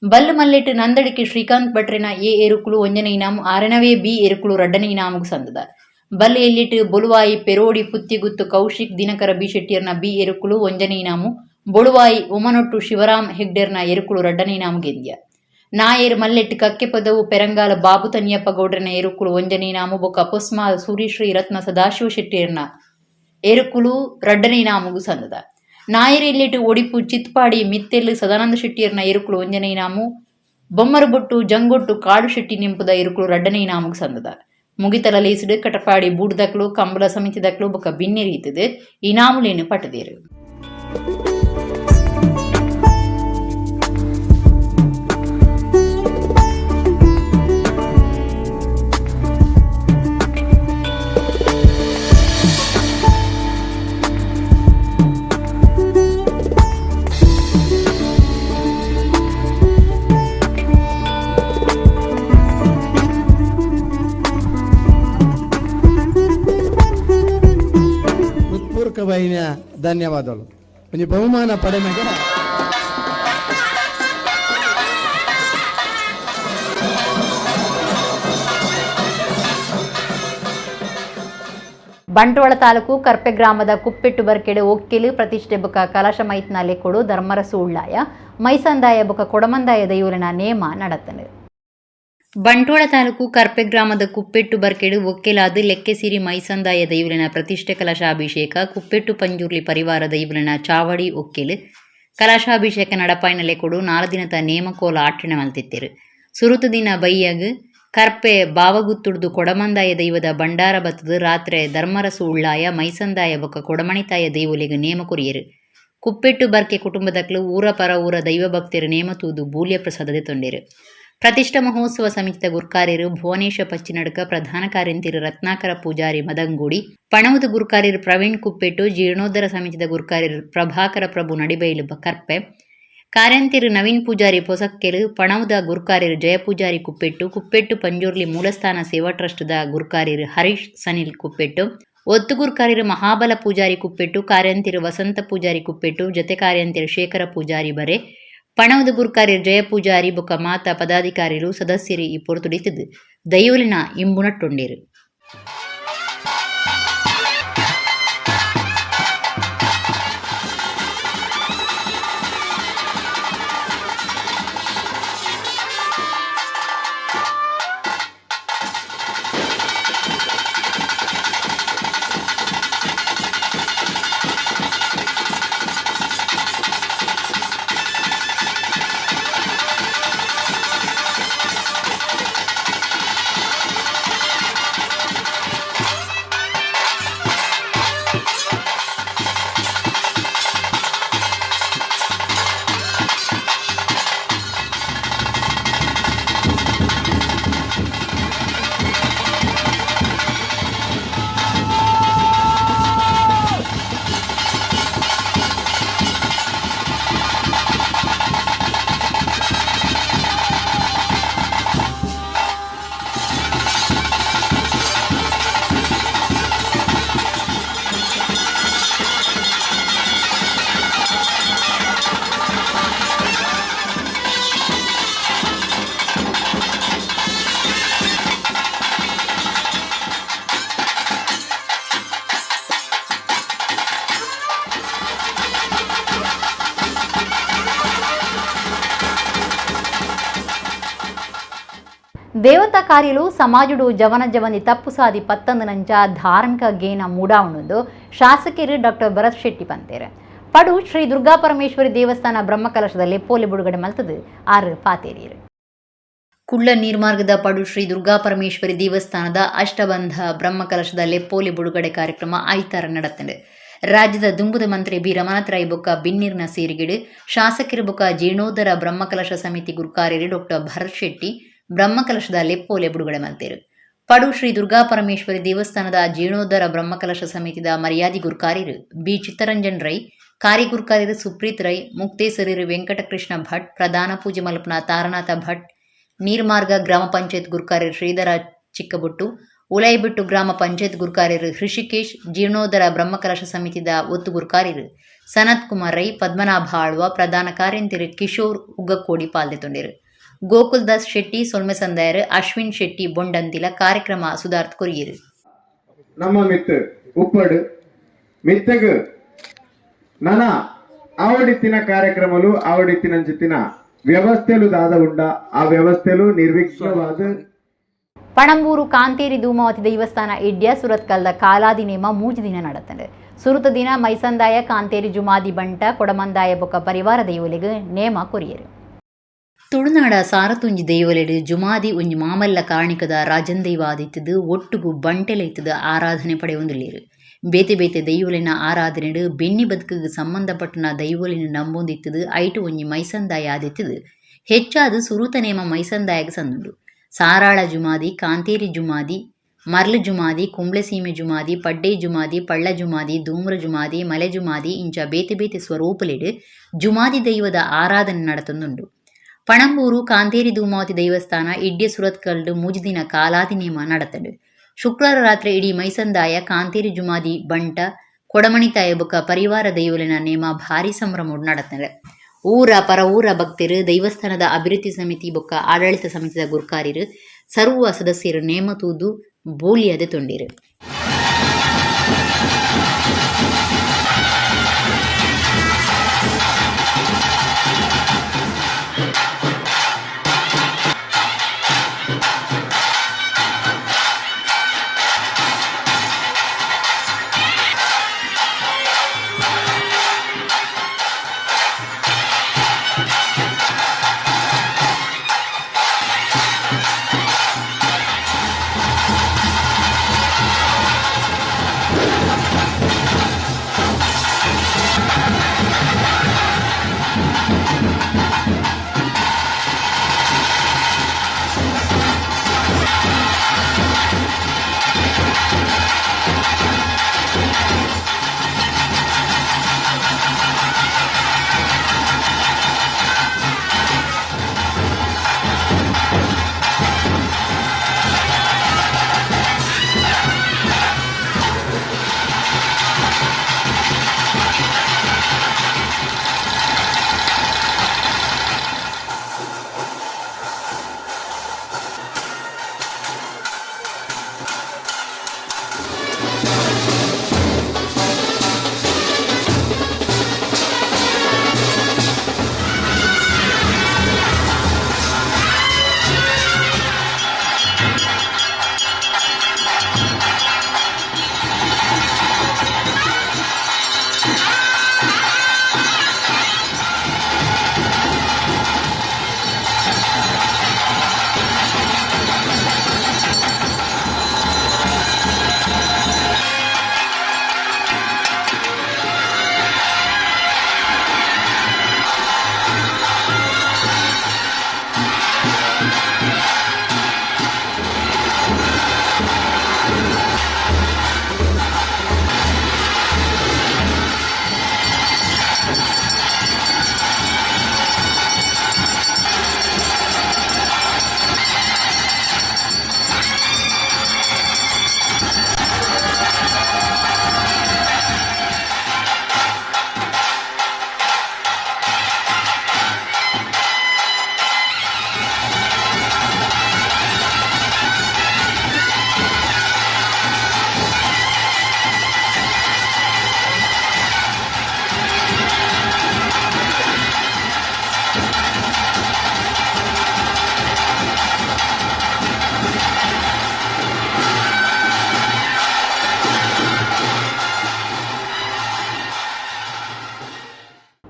ಬಲ್ಲು ಮಲ್ಲೆಟ್ಟು ನಂದಡಿಕೆ ಶ್ರೀಕಾಂತ್ ಭಟ್ರಿನ ಎ ಎರುಕುಲು ಒಂಜನೆ ಇನಾಮು, ಆರನವೇ ಬಿ ಎರುಕುಲು ರಡ್ಡನೆ ಇನಾಮುಗು ಸಂದದ. ಬಲ್ಲು ಎಲ್ಲಿಟ್ಟು ಬೊಲುವಾಯಿ ಪೆರೋಡಿ ಪುತ್ತಿಗುತ್ತು ಕೌಶಿಕ್ ದಿನಕರ ಬಿ ಶೆಟ್ಟಿಯರ್ನ ಬಿ ಎರುಕುಲು ಒಂಜನೆ ಇನಾಮು, ಬೊಳುವಾಯಿ ಉಮನೊಟ್ಟು ಶಿವರಾಮ್ ಹೆಗ್ಡೆರ್ನ ಎರುಕುಲು ರಡ್ಡನೆ ಇನಾಮು ಗೆಂದ್ಯ. ನಾಯರ್ ಮಲ್ಲೆಟ್ಟು ಕಕ್ಕೆಪದವು ಪೆರಂಗಾಲ ಬಾಬು ತನಿಯಪ್ಪ ಗೌಡ್ರನ ಎರುಕುಲು ಒಂಜನೆ ಇನಾಮು, ಬೊಕ್ಕ ಪುಸ್ಮಾ ಸೂರ್ಯಶ್ರೀ ರತ್ನ ಸದಾಶಿವ ಶೆಟ್ಟಿಯರ್ನ ಎರುಕುಲು ರಡ್ಡನೆ ಇನಾಮುಗು ಸಂದದ. ನಾಯರ್ ಎಲ್ಲಿಟ್ಟು ಒಡಿಪು ಚಿತ್ಪಾಡಿ ಮಿತ್ತೆಲ್ಲು ಸದಾನಂದ ಶೆಟ್ಟಿಯರ್ನ ಎರುಕುಲು ಒಂಜನೆ ಇನಾಮು, ಬೊಮ್ಮರಬೊಟ್ಟು ಜಂಗೊಟ್ಟು ಕಾಡು ಶೆಟ್ಟಿ ನಿಂಪುದ ಎರುಕುಲು ರಡ್ಡನೆ ಇನಾಮುಗು ಸಂದದ. ಮುಗಿತಲ ಲೇಸಿಡು ಕಟಪಾಡಿ ಬೂಡ್ದಕ್ಲು ಕಂಬಳ ಸಮಿತಿದಕ್ಲು ಬೊಕ್ಕ ಬಿನ್ನೆರೀತದು ಇನಾಮುಲೇನು ಪಟ್ಟದೇರು. ಹೃತ್ಪೂರ್ವಕವಾಯಿನ ಧನ್ಯವಾದಗಳು. ಒಂಜಿ ಬಹುಮಾನ ಪಡೆನಾಗ ಬಂಟ್ವಾಳ ತಾಲೂಕು ಕರ್ಪೆ ಗ್ರಾಮದ ಕುಪ್ಪೆಟ್ಟು ಬರ್ಕೆಡೆ ಒಕ್ಕೆಲು ಪ್ರತಿಷ್ಠೆ ಬುಕ ಕಲಶ ಮೈತ್ನ ಲೆಕ್ಕೊಡು ಧರ್ಮರಸು ಉಳ್ಳಾಯ ಮೈಸಂದಾಯ ಬುಕ ಕೊಡಮಂದಾಯ ದೈವಲಿನ ನೇಮ ನಡತನು. ಬಂಟ್ವಾಳ ತಾಲೂಕು ಕರ್ಪೆ ಗ್ರಾಮದ ಕುಪ್ಪೆಟ್ಟು ಬರ್ಕೆಡು ಒಕ್ಕೆಲಾದ ಲೆಕ್ಕೆಸಿರಿ ಮೈಸಂದಾಯ ದೈವಲಿನ ಪ್ರತಿಷ್ಠೆ ಕಲಶಾಭಿಷೇಕ ಕುಪ್ಪೆಟ್ಟು ಪಂಜುರ್ಲಿ ಪರಿವಾರ ದೈವಲಿನ ಚಾವಡಿ ಒಕ್ಕೆಲು ಕಲಶಾಭಿಷೇಕ ನಡಪಾಯಿನ ಲೆಕ್ಕೊಡು 4 ದಿನದ ನೇಮಕೋಲ ಆಚರಣೆ ಮಲ್ತಿತ್ತೇರು. ಸುರುತು ದಿನ ಬೈಯಗ್ ಕರ್ಪೆ ಬಾವಗುತ್ತುಡ್ದು ಕೊಡಮಂದಾಯ ದೈವದ ಭಂಡಾರ ಬತ್ತದು ರಾತ್ರೆ ಧರ್ಮರಸು ಉಳ್ಳಾಯ ಮೈಸಂದಾಯ ಬೊಕ್ಕ ಕೊಡಮಣಿತಾಯ ದೈವೊಲೆಗ್ ನೇಮ ಕೊರಿಯೆರು. ಕುಪ್ಪೆಟ್ಟು ಬರ್ಕೆ ಕುಟುಂಬದಕ್ಲು ಊರ ಪರ ಊರ ದೈವ ಭಕ್ತರು ನೇಮ ತೂದು ಬೂಲ್ಯ ಪ್ರಸಾದ ತೊಂಡೇರು. ಪ್ರತಿಷ್ಠಾ ಮಹೋತ್ಸವ ಸಮಿತಿದ ಗುರ್ಕಾರ್ಯರು ಭುವನೇಶ ಪಚ್ಚಿನಡ್ಕ, ಪ್ರಧಾನ ಕಾರ್ಯಂತಿರು ರತ್ನಾಕರ ಪೂಜಾರಿ ಮದಂಗೂಡಿ, ಪಣವುದ ಗುರ್ಕಾರ್ಯರು ಪ್ರವೀಣ್ ಕುಪ್ಪೆಟ್ಟು, ಜೀರ್ಣೋದ್ಧಾರ ಸಮಿತಿದ ಗುರ್ಕಾರ್ಯರು ಪ್ರಭಾಕರ ಪ್ರಭು ನಡಿಬೈಲು ಕರ್ಪೆ, ಕಾರ್ಯಂತಿರು ನವೀನ್ ಪೂಜಾರಿ ಪೊಸಕ್ಕೆಲು, ಪಣವುದ ಗುರ್ಕಾರ್ಯರು ಜಯಪೂಜಾರಿ ಕುಪ್ಪೆಟ್ಟು, ಕುಪ್ಪೆಟ್ಟು ಪಂಜುರ್ಲಿ ಮೂಲಸ್ಥಾನ ಸೇವಾ ಟ್ರಸ್ಟ್ದ ಗುರ್ಕಾರ್ಯರು ಹರೀಶ್ ಸನಿಲ್ ಕುಪ್ಪೆಟ್ಟು, ಒತ್ತು ಗುರ್ಕಾರ್ಯರು ಮಹಾಬಲ ಪೂಜಾರಿ ಕುಪ್ಪೆಟ್ಟು, ಕಾರ್ಯಂತಿರು ವಸಂತ ಪೂಜಾರಿ ಕುಪ್ಪೆಟ್ಟು, ಜೊತೆ ಕಾರ್ಯಂತಿರು ಶೇಖರ ಪೂಜಾರಿ ಬರೆ, ಪಣವುದ ಗುರ್ಕಾರ್ಯರು ಜಯ ಪೂಜಾರಿ ಬೊಕ್ಕ ಮಾತಾ ಪದಾಧಿಕಾರಿಲು ಸದಸ್ಯರು ಈ ಪೊರ್ತುಡಿತದು ದೈವಲಿನ ಇಂಬುನಟ್ಟೊಂಡೇರು. ದೇವತಾ ಕಾರ್ಯಲು ಸಮಾಜಡು ಜವನ ಜವನಿ ತಪ್ಪು ಸಾದಿ ಪತ್ತಂದನಂಚ ಧಾರ್ಮಿಕ ಗೇನ ಮೂಡಾವಣುಂದು ಶಾಸಕರು ಡಾಕ್ಟರ್ ಭರತ್ ಶೆಟ್ಟಿ ಪಂತೇರು. ಪಡು ಶ್ರೀ ದುರ್ಗಾ ಪರಮೇಶ್ವರಿ ದೇವಸ್ಥಾನ ಬ್ರಹ್ಮಕಲಶದಲ್ಲಿ ಪೋಲಿ ಬಿಡುಗಡೆ ಮಲ್ತದು ಆರು ಪಾತೇರಿಯರು. ಕುಳ್ಳ ನೀರ್ಮಾರ್ಗದ ಪಡು ಶ್ರೀ ದುರ್ಗಾ ಪರಮೇಶ್ವರಿ ದೇವಸ್ಥಾನದ ಅಷ್ಟಬಂಧ ಬ್ರಹ್ಮಕಲಶದ ಲೆಪ್ಪೋಲಿ ಬಿಡುಗಡೆ ಕಾರ್ಯಕ್ರಮ ಐತಾರ ನಡತ್ತಂಡು. ರಾಜ್ಯದ ದುಂಬುದ ಮಂತ್ರಿ ಬಿ ರಮನಾಥ್ ರೈ ಬೊಕ್ಕ ಬಿನ್ನಿರ್ನ ಸೇರಿಗಿಡು ಶಾಸಕರು ಬೊಕ್ಕ ಜೀರ್ಣೋದ್ಧಾರ ಬ್ರಹ್ಮಕಲಶ ಸಮಿತಿ ಗುರುಕಾರ್ಯರು ಡಾಕ್ಟರ್ ಭರತ್ ಶೆಟ್ಟಿ ಬ್ರಹ್ಮಕಲಶದ ಲೆಪ್ಪೋಲೆ ಬಿಡುಗಡೆ ಮಲ್ತೇರು. ಪಡು ಶ್ರೀ ದುರ್ಗಾ ಪರಮೇಶ್ವರಿ ದೇವಸ್ಥಾನದ ಜೀರ್ಣೋದ್ಧಾರ ಬ್ರಹ್ಮಕಲಶ ಸಮಿತಿದ ಮರ್ಯಾದಿ ಗುರುಕಾರ್ಯರು ಬಿ ಚಿತ್ತರಂಜನ್ ರೈ, ಕಾರ್ಯಗುರುಕಾರ್ಯರು ಸುಪ್ರೀತ್ ರೈ, ಮುಕ್ತೇಸರಿರು ವೆಂಕಟಕೃಷ್ಣ ಭಟ್, ಪ್ರಧಾನ ಪೂಜೆ ಮಲ್ಪನ ತಾರನಾಥ ಭಟ್, ನೀರ್ಮಾರ್ಗ ಗ್ರಾಮ ಪಂಚಾಯತ್ ಗುರುಕಾರ್ಯರು ಶ್ರೀಧರ ಚಿಕ್ಕಬುಟ್ಟು, ಉಲೈಬಿಟ್ಟು ಗ್ರಾಮ ಪಂಚಾಯತ್ ಗುರುಕಾರ್ಯರು ಹೃಷಿಕೇಶ್, ಜೀರ್ಣೋದ್ಧಾರ ಬ್ರಹ್ಮಕಲಶ ಸಮಿತಿದ ಒತ್ತು ಗುರುಕಾರ್ಯರು ಸನತ್ ಕುಮಾರ್ ರೈ, ಪದ್ಮನಾಭ ಆಳ್ವ, ಪ್ರಧಾನ ಕಾರ್ಯಂತಿರು ಕಿಶೋರ್ ಉಗ್ಗಕೋಡಿ ಪಾಲ್ದೆತೊಂಡಿರು. ಗೋಕುಲ್ ದಾಸ್ ಶೆಟ್ಟಿ ಸೊಲ್ಮೆ ಸಂದಾಯರು, ಅಶ್ವಿನ್ ಶೆಟ್ಟಿ ಬೊಂಡಂತಿಲ ಕಾರ್ಯಕ್ರಮ ಸುಧಾರ್ತ್ ಕೊರಿಯರು. ನಮ್ಮ ಮಿತ್ತು ಉಪ್ಪಡು ಮಿತ್ತಗು ನನ ಆವಡಿತ್ತಿನ ಕಾರ್ಯಕ್ರಮಲು ಆವಡಿತ್ತಿನಂಚಿತ್ತಿನ ವ್ಯವಸ್ಥೆಲು ದಾದ ಉಂಡ ಆ ವ್ಯವಸ್ಥೆಲು ನಿರ್ವಿಘ್ನವಾದ. ಪಣಂಬೂರು ಕಾಂತೇರಿ ಧೂಮಾವತಿ ದೇವಸ್ಥಾನ ಇಡ್ಯ ಸುರತ್ಕಲ್ದ ಕಾಲಾದಿ ನೇಮ ಮೂಜಿ ದಿನ ನಡತಂಡು. ಸುರುತ ದಿನ ಮೈಸಂದಾಯ ಕಾಂತೇರಿ ಜುಮಾದಿ ಬಂಟ ಕೊಡಮಂದಾಯ ಬೊಕ್ಕ ಪರಿವಾರ ದೈವಲಿಗೆ ನೇಮ ಕೊರಿಯರು. ತುಳುನಾಡ ಸಾರತುಂಜಿ ದೈವಲೆಡು ಜುಮಾದಿ ಒಂಜಿ ಮಾಮಲ್ಲ ಕಾರಣಿಕದ ರಾಜಂದೈವ ಆದಿತ್ತದು ಒಟ್ಟುಗು ಬಂಟೆಲೈತದ ಆರಾಧನೆ ಪಡೆಯೊಂದುಲ್ಲೇರು. ಬೇತೆ ಬೇತೆ ದೈವಲಿನ ಆರಾಧನೆಡು ಬೆನ್ನಿ ಬದುಕಿಗೆ ಸಂಬಂಧಪಟ್ಟನ ದೈವಲಿನ ನಂಬೊಂದಿತ್ತದು ಐಟು ಒಂಜಿ ಮೈಸಂದಾಯ ಆದಿತ್ತದು ಹೆಚ್ಚಾದ ಸುರುತ ನೇಮ ಮೈಸಂದಾಯಗ ಸಂದುಂಡು. ಸಾರಾಳ ಜುಮಾದಿ, ಕಾಂತೇರಿ ಜುಮಾದಿ, ಮರ್ಲು ಜುಮಾದಿ, ಕುಂಬ್ಳೆ ಸೀಮೆ ಜುಮಾದಿ, ಪಡ್ಡೆ ಜುಮಾದಿ, ಪಳ್ಳ ಜುಮಾದಿ, ಧೂಮ್ರ ಜುಮಾದಿ, ಮಲೆ ಜುಮಾದಿ ಇಂಚ ಬೇತೆ ಬೇತೆ ಸ್ವರೂಪಲೆಡು ಜುಮಾದಿ ದೈವದ ಆರಾಧನೆ ನಡತೊಂದುಂಡು. ಪಣಂಬೂರು ಕಾಂತೇರಿ ಧೂಮಾವತಿ ದೇವಸ್ಥಾನ ಇಡ್ಯ ಸುರತ್ಕಲ್ಡು ಮೂಜಿ ದಿನ ಕಾಲಾದಿ ನೇಮ ನಡತಂಡು. ಶುಕ್ರವಾರ ರಾತ್ರಿ ಇಡೀ ಮೈಸಂದಾಯ ಕಾಂತೇರಿ ಜುಮಾದಿ ಬಂಟ ಕೊಡಮಣಿತಾಯ ಬೊಕ್ಕ ಪರಿವಾರ ದೈವಲಿನ ನೇಮ ಭಾರಿ ಸಂಭ್ರಮೋಡು ನಡತಂಡು. ಊರ ಪರ ಊರ ಭಕ್ತರು, ದೈವಸ್ಥಾನದ ಅಭಿವೃದ್ಧಿ ಸಮಿತಿ ಬೊಕ್ಕ ಆಡಳಿತ ಸಮಿತಿದ ಗುರ್ಕಾರಿರು, ಸರ್ವ ಸದಸ್ಯರು ನೇಮ ತೂದು ಬೋಲಿಯದೆ ತೊಂಡಿರು.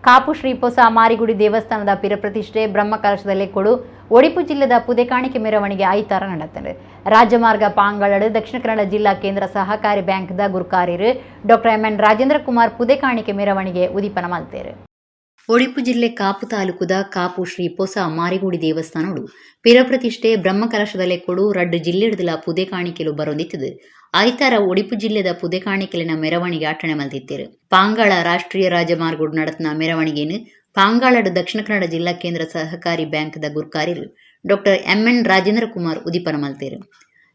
Kapu Shri ಪೊಸ ಮಾರಿಗುಡಿ ದೇವಸ್ಥಾನದ ಪಿರಪ್ರತಿಷ್ಠೆ ಬ್ರಹ್ಮಕಲಶದ ಲೆಕ್ಕೊಡು ಒಡಿಪು ಜಿಲ್ಲೆದ ಪುದೆಕಾಣಿಕೆ ಮೆರವಣಿಗೆ ಐತಾರ ನಡೆತಂಡು. ರಾಜಮಾರ್ಗ ಪಾಂಗಳಡು ದಕ್ಷಿಣ ಕನ್ನಡ ಜಿಲ್ಲಾ ಕೇಂದ್ರ ಸಹಕಾರಿ ಬ್ಯಾಂಕ್ದ ಗುರ್ಕಾರ್ಯರು ಡಾಕ್ಟರ್ ಎಂಎನ್ ರಾಜೇಂದ್ರ ಕುಮಾರ್ ಪುದೆಕಾಣಿಕೆ ಮೆರವಣಿಗೆ ಉದೀಪನ ಮಲ್ತೇರು. ಒಡಿಪು ಜಿಲ್ಲೆ ಕಾಪು ತಾಲೂಕುದ ಕಾಪು ಶ್ರೀ ಪೊಸ ಮಾರಿಗುಡಿ ದೇವಸ್ಥಾನಡು ಪಿರಪ್ರತಿಷ್ಠೆ ಬ್ರಹ್ಮಕಲಶದ ಲೆಕ್ಕೊಡು ರಡ್ಡು ಜಿಲ್ಲೆಡ್ದಲ ಪುದೆಕಾಣಿಕೆಲು ಬರೊಂದಿತ್ತದು. ಐತಾರ ಒಡಿಪು ಜಿಲ್ಲೆದ ಪುದೆಕಾಣಿಕೆಲಿನ ಮೆರವಣಿಗೆ ಆಟಣೆ ಮಲ್ತಿತ್ತೇರು. ಪಾಂಗಾಳ ರಾಷ್ಟ್ರೀಯ ರಾಜಮಾರ್ಗೋಡು നടത്തുന്ന ಮೆರವಣಿಗೆನು ಪಾಂಗಾಳಡು ದಕ್ಷಿಣ ಕನ್ನಡ ಜಿಲ್ಲಾ ಕೇಂದ್ರ ಸಹಕಾರಿ ಬ್ಯಾಂಕ್ದ ಗುರ್ಕಾರ್ಯರು ಡಾಕ್ಟರ್ ಎಂಎನ್ ರಾಜೇಂದ್ರ ಕುಮಾರ್ ಉದೀಪನ ಮಲ್ತೇರು.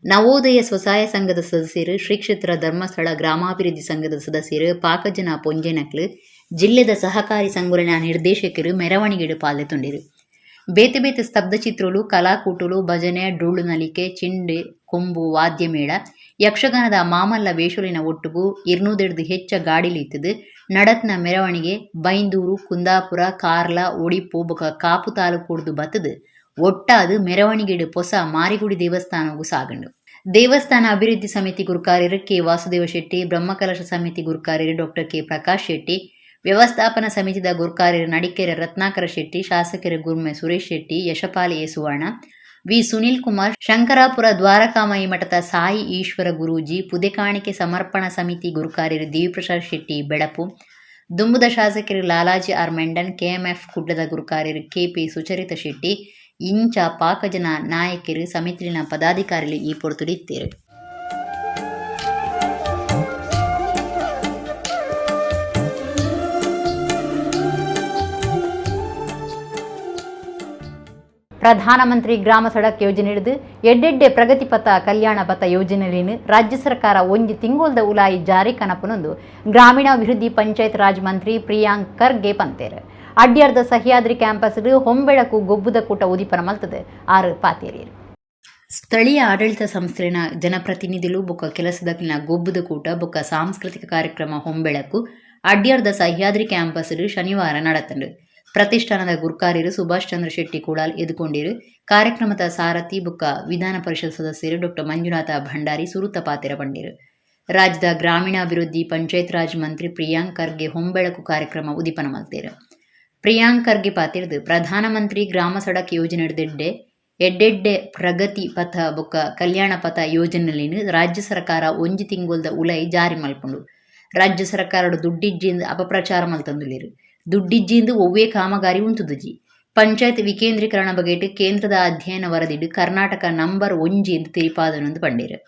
ನವೋದಯ ಸ್ವಸಹಾಯ ಸಂಘದ ಸದಸ್ಯರು, ಶ್ರೀ ಕ್ಷೇತ್ರ ಧರ್ಮಸ್ಥಳ ಗ್ರಾಮಾಭಿವೃದ್ಧಿ ಸಂಘದ ಸದಸ್ಯರು, ಪಾಕಜನ ಪೊಂಜೆನಕ್ಲು, ಜಿಲ್ಲೆದ ಸಹಕಾರಿ ಸಂಘಗಳ ನಿರ್ದೇಶಕರು ಮೆರವಣಿಗೆಡು ಪಾಲ್ಗೊಂಡಿರು. ಬೇತೆ ಬೇತೆ ಸ್ತಬ್ಧ ಚಿತ್ರಗಳು, ಕಲಾಕೂಟಲು, ಭಜನೆ, ಡೊಳ್ಳು ನಲಿಕೆ, ಚಿಂಡೆ, ಕೊಂಬು, ವಾದ್ಯ ಮೇಳ, ಯಕ್ಷಗಾನದ ಮಾಮಲ್ಲ ವೇಷಲಿನ ಒಟ್ಟುಗು 200 ಹೆಚ್ಚ ಗಾಡಿಲಿತ್ತದು ನಡತ್ನ ಮೆರವಣಿಗೆ ಬೈಂದೂರು, ಕುಂದಾಪುರ, ಕಾರ್ಲ, ಒಡಿಪು ಬೊಕ ಕಾಪು ತಾಲೂಕುಡ್ದು ಬತ್ತದು ಒಟ್ಟಾದು ಮೆರವಣಿಗೆಡು ಪೊಸ ಮಾರಿಗುಡಿ ದೇವಸ್ಥಾನಗೂ ಸಾಗಂಡು. ದೇವಸ್ಥಾನ ಅಭಿವೃದ್ಧಿ ಸಮಿತಿ ಗುರುಕಾರ್ಯರು ಕೆ ವಾಸುದೇವ ಶೆಟ್ಟಿ, ಬ್ರಹ್ಮಕಲಶ ಸಮಿತಿ ಗುರುಕಾರ್ಯರು ಡಾಕ್ಟರ್ ಕೆ ಪ್ರಕಾಶ್ ಶೆಟ್ಟಿ, ವ್ಯವಸ್ಥಾಪನಾ ಸಮಿತಿದ ಗುರುಕಾರ್ಯರು ನಡಿಕೆರೆ ರತ್ನಾಕರ ಶೆಟ್ಟಿ, ಶಾಸಕರು ಗುರ್ಮೆ ಸುರೇಶ್ ಶೆಟ್ಟಿ, ಯಶಪಾಲಿ ಎ ಸುವರ್ಣ, ವಿ ಸುನೀಲ್ ಕುಮಾರ್, ಶಂಕರಾಪುರ ದ್ವಾರಕಾಮಯಿ ಮಠದ ಸಾಯಿ ಈಶ್ವರ ಗುರೂಜಿ, ಪುದೆಕಾಣಿಕೆ ಸಮರ್ಪಣಾ ಸಮಿತಿ ಗುರುಕಾರ್ಯರು ದೇವಿಪ್ರಸಾದ್ ಶೆಟ್ಟಿ ಬೆಳಪು, ದುಂಬುದ ಶಾಸಕರು ಲಾಲಾಜಿ ಆರ್ ಮೆಂಡನ್, ಕೆಎಂಎಫ್ ಕುಡ್ಲದ ಗುರುಕಾರ್ಯರು ಕೆಪಿ ಸುಚರಿತ ಶೆಟ್ಟಿ, ಇಂಚ ಪಾಕಜನ ನಾಯಕರು ಸಮಿತಿನ ಪದಾಧಿಕಾರಿಗಳು ಈ ಪೊರ್ತುಡಿತ್ತೇರು. ಪ್ರಧಾನಮಂತ್ರಿ ಗ್ರಾಮ ಸಡಕ್ ಯೋಜನೆ ಹಿಡಿದು ಎಡ್ಡೆಡ್ಡೆ ಪ್ರಗತಿ ಪಥ ಕಲ್ಯಾಣ ಪಥ ಯೋಜನೆಯನ್ನು ರಾಜ್ಯ ಸರ್ಕಾರ ಒಂಜಿ ತಿಂಗೊಲ್ದ ಉಲಾಯಿ ಜಾರಿ ಕನಪನೊಂದು ಗ್ರಾಮೀಣಾಭಿವೃದ್ಧಿ ಪಂಚಾಯತ್ ರಾಜ್ ಮಂತ್ರಿ ಪ್ರಿಯಾಂಕ್ ಖರ್ಗೆ ಪಂತೇರು. ಅಡ್ಯಾರ್ದ ಸಹ್ಯಾದ್ರಿ ಕ್ಯಾಂಪಸ್ ಹೊಂಬೆಳಕು ಗೊಬ್ಬುದ ಕೂಟ ಉದೀಪನ ಮಲ್ತದೆ ಆರು ಪಾತೇರಿಯರು. ಸ್ಥಳೀಯ ಆಡಳಿತ ಸಂಸ್ಥೆನ ಜನಪ್ರತಿನಿಧಿಲು ಬೊಕ್ಕ ಕೆಲಸದಕ್ಕಿನ ಗೊಬ್ಬುದ ಕೂಟ ಬೊಕ್ಕ ಸಾಂಸ್ಕೃತಿಕ ಕಾರ್ಯಕ್ರಮ ಹೊಂಬೆಳಕು ಅಡ್ಯಾರ್ದ ಸಹ್ಯಾದ್ರಿ ಕ್ಯಾಂಪಸ್ ಶನಿವಾರ ನಡತಂಡು. ಪ್ರತಿಷ್ಠಾನದ ಗುರ್ಕಾರ್ಯರು ಸುಭಾಷ್ ಚಂದ್ರ ಶೆಟ್ಟಿ ಕೂಡಾಲ್ ಎದುಕೊಂಡಿರು. ಕಾರ್ಯಕ್ರಮದ ಸಾರಥಿ ಬುಕ್ಕ ವಿಧಾನ ಪರಿಷತ್ ಸದಸ್ಯರು ಡಾಕ್ಟರ್ ಮಂಜುನಾಥ ಭಂಡಾರಿ ಸುರುತ ಪಾತಿರ ಪಂಡಿರು. ರಾಜ್ಯದ ಗ್ರಾಮೀಣಾಭಿವೃದ್ಧಿ ಪಂಚಾಯತ್ ರಾಜ್ ಮಂತ್ರಿ ಪ್ರಿಯಾಂಕ್ ಖರ್ಗೆ ಹೊಂಬೆಳಕು ಕಾರ್ಯಕ್ರಮ ಉದೀಪನ ಮಲ್ತೇರು. ಪ್ರಿಯಾಂಕ್ ಖರ್ಗೆ ಪಾತಿರ್ದು ಪ್ರಧಾನಮಂತ್ರಿ ಗ್ರಾಮ ಸಡಕ್ ಯೋಜನೆ ಎಡ್ಡೆಡ್ಡೆ ಪ್ರಗತಿ ಪಥ ಬೊಕ್ಕ ಕಲ್ಯಾಣ ಪಥ ಯೋಜನೆಯನ್ನು ರಾಜ್ಯ ಸರ್ಕಾರ ಒಂಜಿ ತಿಂಗೊಲ್ದ ಉಲೈ ಜಾರಿ ಮಲ್ಪುಂಡು. ರಾಜ್ಯ ಸರ್ಕಾರ ದುಡ್ಡಿಜ್ಜಿಂದ ಅಪಪ್ರಚಾರ ಮಲ್ತಂದುಲಿರು. ದುಡ್ಡಿಜ್ಜಿಂದು ಒವ್ವೇ ಕಾಮಗಾರಿ ಉಂತುದುಜಿ. ಪಂಚಾಯತ್ ವಿಕೇಂದ್ರೀಕರಣ ಬಗೆಟ್ ಕೇಂದ್ರದ ಅಧ್ಯಯನ ವರದಿಡು ಕರ್ನಾಟಕ ನಂಬರ್ 1 ಎಂದು ತಿರಿಪಾದನೊಂದು ಪಂಡೇರು.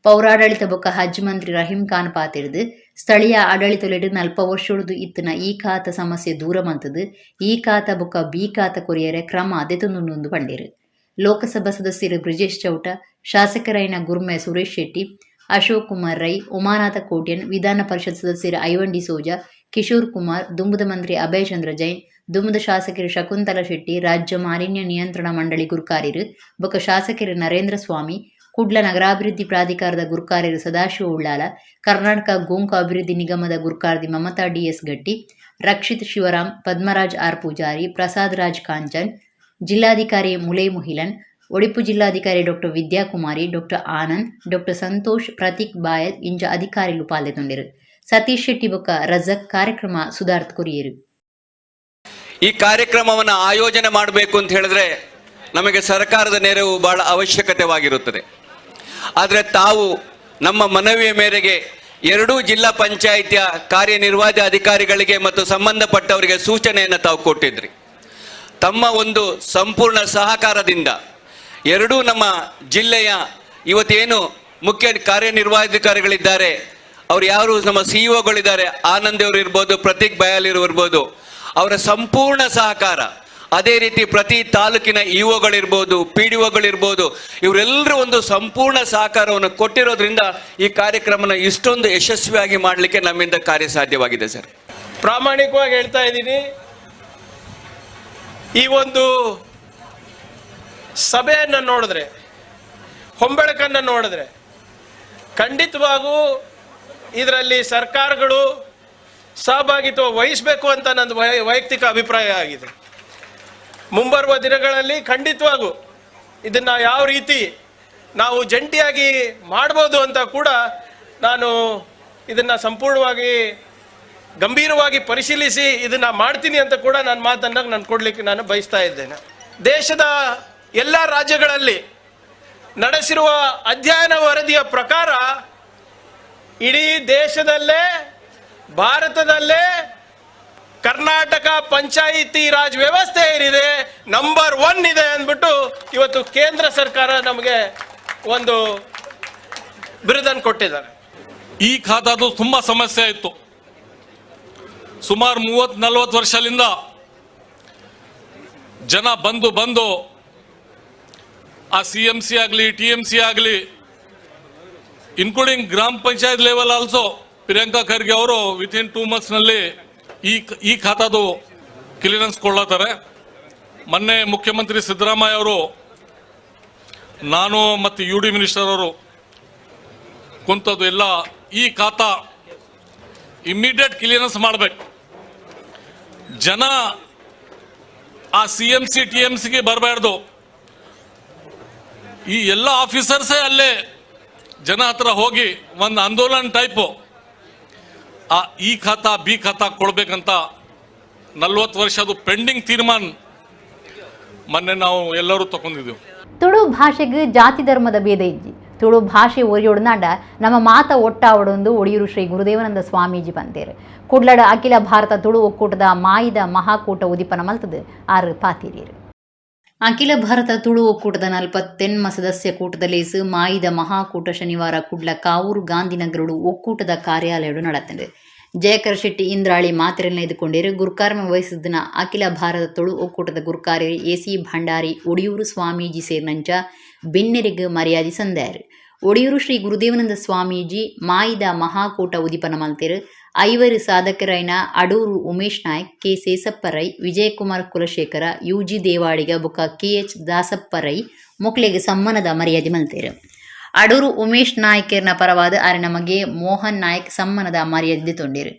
ಪೌರಾಡಳಿತ ಬೊಕ್ಕ ಹಜ್ ಮಂತ್ರಿ ರಹೀಂ ಖಾನ್ ಪಾತಿರ್ದು ಸ್ಥಳೀಯ ಆಡಳಿತಲೆಡು 40 ವರ್ಷೊಡ್ದು ಇತ್ತಿನ ಈ ಖಾತ ಸಮಸ್ಯೆ ದೂರ ಮಂತದು ಈ ಖಾತ ಬೊಕ್ಕ ಬಿ ಖಾತ ಕೊರಿಯರೆ ಕ್ರಮ ದೆತೊಂದುಂಡು ಪಂಡೇರು. ಲೋಕಸಭಾ ಸದಸ್ಯರು ಬ್ರಿಜೇಶ್ ಚೌಟ, ಶಾಸಕರೈನ ಗುರ್ಮೆ ಸುರೇಶ್ ಶೆಟ್ಟಿ, ಅಶೋಕ್ ಕುಮಾರ್ ರೈ, ಉಮಾನಾಥ ಕೋಟ್ಯನ್, ವಿಧಾನ ಪರಿಷತ್ ಸದಸ್ಯರು ಐವನ್ ಡಿಸೋಜಾ, ಕಿಶೋರ್ ಕುಮಾರ್, ದುಂಬುದ ಮಂತ್ರಿ ಅಭಯ್ ಚಂದ್ರ ಜೈನ್, ದುಂಬುದ ಶಾಸಕರು ಶಕುಂತಲಾ ಶೆಟ್ಟಿ, ರಾಜ್ಯ ಮಾಲಿನ್ಯ ನಿಯಂತ್ರಣ ಮಂಡಳಿ ಗುರ್ಕಾರ್ಯರು ಬೊಕ್ಕ ಶಾಸಕರು ನರೇಂದ್ರ ಸ್ವಾಮಿ, ಕುಡ್ಲ ನಗರಾಭಿವೃದ್ಧಿ ಪ್ರಾಧಿಕಾರದ ಗುರ್ಕಾರ್ಯರು ಸದಾಶಿವ ಉಳ್ಳಾಲ, ಕರ್ನಾಟಕ ಗೋಂಕು ಅಭಿವೃದ್ಧಿ ನಿಗಮದ ಗುರ್ಕಾರ್ದಿ ಮಮತಾ ಡಿಎಸ್ ಗಟ್ಟಿ, ರಕ್ಷಿತ್ ಶಿವರಾಮ್, ಪದ್ಮರಾಜ್ ಆರ್ ಪೂಜಾರಿ, ಪ್ರಸಾದ್ ರಾಜ್ ಕಾಂಚನ್, ಜಿಲ್ಲಾಧಿಕಾರಿ ಮುಲೈ ಮುಹಿಲನ್, ಒಡಿಪು ಜಿಲ್ಲಾಧಿಕಾರಿ doctor Vidyakumari, doctor Anand, doctor Santosh, Prateek Bayal ಇಂಚ ಅಧಿಕಾರಿಲು ಪಾಲ್ಗೊಂಡಿರು. ಸತೀಶ್ ಶೆಟ್ಟಿ ಬೊಕ್ಕ ರಜಕ್ ಕಾರ್ಯಕ್ರಮ ಸುಧಾರ್ತ್ ಕೊರಿಯರು. ಈ ಕಾರ್ಯಕ್ರಮವನ್ನು ಆಯೋಜನೆ ಮಾಡಬೇಕು ಅಂತ ಹೇಳಿದ್ರೆ ನಮಗೆ ಸರ್ಕಾರದ ನೆರವು ಬಹಳ ಅವಶ್ಯಕತೆವಾಗಿರುತ್ತದೆ. ಆದರೆ ತಾವು ನಮ್ಮ ಮನವಿಯ ಮೇರೆಗೆ ಎರಡೂ ಜಿಲ್ಲಾ ಪಂಚಾಯಿತಿಯ ಕಾರ್ಯನಿರ್ವಾಹಕ ಅಧಿಕಾರಿಗಳಿಗೆ ಮತ್ತು ಸಂಬಂಧಪಟ್ಟವರಿಗೆ ಸೂಚನೆಯನ್ನು ತಾವು ಕೊಟ್ಟಿದ್ರಿ. ತಮ್ಮ ಒಂದು ಸಂಪೂರ್ಣ ಸಹಕಾರದಿಂದ ಎರಡೂ ನಮ್ಮ ಜಿಲ್ಲೆಯ ಇವತ್ತೇನು ಮುಖ್ಯ ಕಾರ್ಯನಿರ್ವಾಹಾಧಿಕಾರಿಗಳಿದ್ದಾರೆ, ಅವ್ರು ಯಾರು ನಮ್ಮ ಸಿಇಒಗಳಿದ್ದಾರೆ, ಆನಂದ್ ಅವರು ಇರ್ಬೋದು, ಪ್ರತೀಕ್ ಬಯಾಲ್ ಇರ್ಬೋದು, ಅವರ ಸಂಪೂರ್ಣ ಸಹಕಾರ. ಅದೇ ರೀತಿ ಪ್ರತಿ ತಾಲೂಕಿನ ಇಒಗಳಿರ್ಬೋದು, ಪಿ ಡಿ ಒಗಳಿರ್ಬೋದು, ಇವರೆಲ್ಲರೂ ಒಂದು ಸಂಪೂರ್ಣ ಸಹಕಾರವನ್ನು ಕೊಟ್ಟಿರೋದ್ರಿಂದ ಈ ಕಾರ್ಯಕ್ರಮನ ಇಷ್ಟೊಂದು ಯಶಸ್ವಿಯಾಗಿ ಮಾಡಲಿಕ್ಕೆ ನಮ್ಮಿಂದ ಕಾರ್ಯಸಾಧ್ಯವಾಗಿದೆ. ಸರ್, ಪ್ರಾಮಾಣಿಕವಾಗಿ ಹೇಳ್ತಾ ಇದ್ದೀನಿ, ಈ ಒಂದು ಸಭೆಯನ್ನು ನೋಡಿದ್ರೆ, ಹೊಂಬೆಳಕನ್ನು ನೋಡಿದ್ರೆ ಖಂಡಿತವಾಗೂ ಇದರಲ್ಲಿ ಸರ್ಕಾರಗಳು ಸಹಭಾಗಿತ್ವ ವಹಿಸಬೇಕು ಅಂತ ನನ್ನ ವೈಯಕ್ತಿಕ ಅಭಿಪ್ರಾಯ ಆಗಿದೆ. ಮುಂಬರುವ ದಿನಗಳಲ್ಲಿ ಖಂಡಿತವಾಗೂ ಇದನ್ನು ಯಾವ ರೀತಿ ನಾವು ಜಂಟಿಯಾಗಿ ಮಾಡ್ಬೋದು ಅಂತ ಕೂಡ ನಾನು ಇದನ್ನು ಸಂಪೂರ್ಣವಾಗಿ ಗಂಭೀರವಾಗಿ ಪರಿಶೀಲಿಸಿ ಇದನ್ನು ಮಾಡ್ತೀನಿ ಅಂತ ಕೂಡ ನನ್ನ ಮಾತನ್ನು ನಾನು ಕೊಡಲಿಕ್ಕೆ ನಾನು ಬಯಸ್ತಾ ಇದ್ದೇನೆ. ದೇಶದ ಎಲ್ಲ ರಾಜ್ಯಗಳಲ್ಲಿ ನಡೆಸಿರುವ ಅಧ್ಯಯನ ವರದಿಯ ಪ್ರಕಾರ ಇಡೀ ದೇಶದಲ್ಲೇ, ಭಾರತದಲ್ಲೇ ಕರ್ನಾಟಕ ಪಂಚಾಯಿತಿ ರಾಜ್ ವ್ಯವಸ್ಥೆ ಏನಿದೆ ನಂಬರ್ 1 ಇದೆ ಅಂದ್ಬಿಟ್ಟು ಇವತ್ತು ಕೇಂದ್ರ ಸರ್ಕಾರ ನಮಗೆ ಒಂದು ಬಿರುದನ್ನು ಕೊಟ್ಟಿದ್ದಾರೆ. ಈ ಖಾತಾದು ತುಂಬಾ ಸಮಸ್ಯೆ ಆಯಿತು. ಸುಮಾರು 30-40 ವರ್ಷದಿಂದ ಜನ ಬಂದು ಬಂದು ಆ ಸಿಎಂಸಿ ಆಗಲಿ, ಟಿಎಂಸಿ ಆಗಲಿ, ಇನ್ಕ್ಲೂಡಿಂಗ್ ಗ್ರಾಮ ಪಂಚಾಯತ್ ಲೆವೆಲ್ ಆಲ್ಸೋ, ಪ್ರಿಯಾಂಕಾ ಖರ್ಗೆ ಅವರು ವಿತಿನ್ 2 ಮಂತ್ಸ್ನಲ್ಲಿ ಈ ಈ ಖಾತಾದು ಕ್ಲಿಯರೆನ್ಸ್ ಕೊಡ್ಲತ್ತಾರೆ. ಮೊನ್ನೆ ಮುಖ್ಯಮಂತ್ರಿ ಸಿದ್ದರಾಮಯ್ಯ ಅವರು, ನಾನು ಮತ್ತು ಯುಡಿ ಮಿನಿಸ್ಟರ್ ಅವರು ಕುಂತದ್ದು ಎಲ್ಲ ಈ ಖಾತಾ ಇಮ್ಮಿಡಿಯೇಟ್ ಕ್ಲಿಯರೆನ್ಸ್ ಮಾಡಬೇಕು. ಜನ ಆ ಸಿಎಂಸಿ, ಟಿಎಂಸಿಗೆ ಬರಬಾರ್ದು. ಈ ಎಲ್ಲ ಆಫೀಸರ್ಸೇ ಅಲ್ಲೇ ಜನ ಹತ್ರ ಹೋಗಿ ಒಂದು ಆಂದೋಲನ್ ಟೈಪು ಆ ಈ ಖಾತಾ, ಬಿ ಖಾತಾ ಕೊಡ್ಬೇಕಂತ 40 ವರ್ಷದು ಪೆಂಡಿಂಗ್ ತೀರ್ಮಾನ ಮೊನ್ನೆ ನಾವು ಎಲ್ಲರೂ ತಗೊಂಡಿದ್ದೀವಿ. ತುಳು ಭಾಷೆಗೆ ಜಾತಿ ಧರ್ಮದ ಭೇದ ಇಜ್ಜಿ. ತುಳು ಭಾಷೆ ಒರಿಯೊಡನಾಡ ನಮ್ಮ ಮಾತ ಒಟ್ಟಾವಡೊಂದು ಒಡಿಯೂರು ಶ್ರೀ ಗುರುದೇವಾನಂದ ಸ್ವಾಮೀಜಿ ಬಂತೇರು. ಕುಡ್ಲಡ ಅಖಿಲ ಭಾರತ ತುಳು ಒಕ್ಕೂಟದ ಮಾಯಿದ ಮಹಾಕೂಟ ಉದಿಪನ ಮಲ್ತದು ಆರು ಪಾತಿರಿಯರು. ಅಖಿಲ ಭಾರತ ತುಳು ಒಕ್ಕೂಟದ 48 ಸದಸ್ಯ ಕೂಟದಲೇಸು ಮಾಯಿದ ಮಹಾಕೂಟ ಶನಿವಾರ ಕುಡ್ಲ ಕಾವೂರು ಗಾಂಧಿನಗರಡು ಒಕ್ಕೂಟದ ಕಾರ್ಯಾಲಯಡು ನಡತಂಡು. ಜಯಕರ್ ಶೆಟ್ಟಿ ಇಂದ್ರಾಳಿ ಮಾತಿರನ್ನ ಎದುಕೊಂಡಿರು. ಗುರ್ಕಾರ್ಮೆ ವಹಿಸಿದ್ದನ ಅಖಿಲ ಭಾರತ ತುಳು ಒಕ್ಕೂಟದ ಗುರ್ಕಾರ್ಯರು ಎಸಿ ಭಂಡಾರಿ ಒಡಿಯೂರು ಸ್ವಾಮೀಜಿ ಸೇರಿನಂಚ ಬಿನ್ನೆರಿಗೆ ಮರ್ಯಾದೆ ಸಂದಾಯರು. ಒಡಿಯೂರು ಶ್ರೀ ಗುರುದೇವಾನಂದ ಸ್ವಾಮೀಜಿ ಮಾಯಿದ ಮಹಾಕೂಟ ಉದಿಪನ ಮಲ್ತೇರು. ಐವರು ಸಾಧಕರೈನ ಅಡೂರು ಉಮೇಶ್ ನಾಯ್ಕ್, ಕೆ ಸೇಸಪ್ಪ ರೈ, ವಿಜಯಕುಮಾರ್ ಕುಲಶೇಖರ, ಯುಜಿ ದೇವಾಡಿಗ ಬೊಕ ಕೆ ಎಚ್ ದಾಸಪ್ಪ ರೈ ಮೊಕ್ಲೆಗ್ ಸಮ್ಮಾನದ ಮರ್ಯಾದೆ ಮಲ್ತೇರು. ಅಡೂರು ಉಮೇಶ್ ನಾಯ್ಕರ್ನ ಪರವಾದ ಅರೆ ನಮಗೆ ಮೋಹನ್ ನಾಯ್ಕ್ ಸಮ್ಮಾನದ ಮರ್ಯಾದೆ ತೊಂಡಿರು.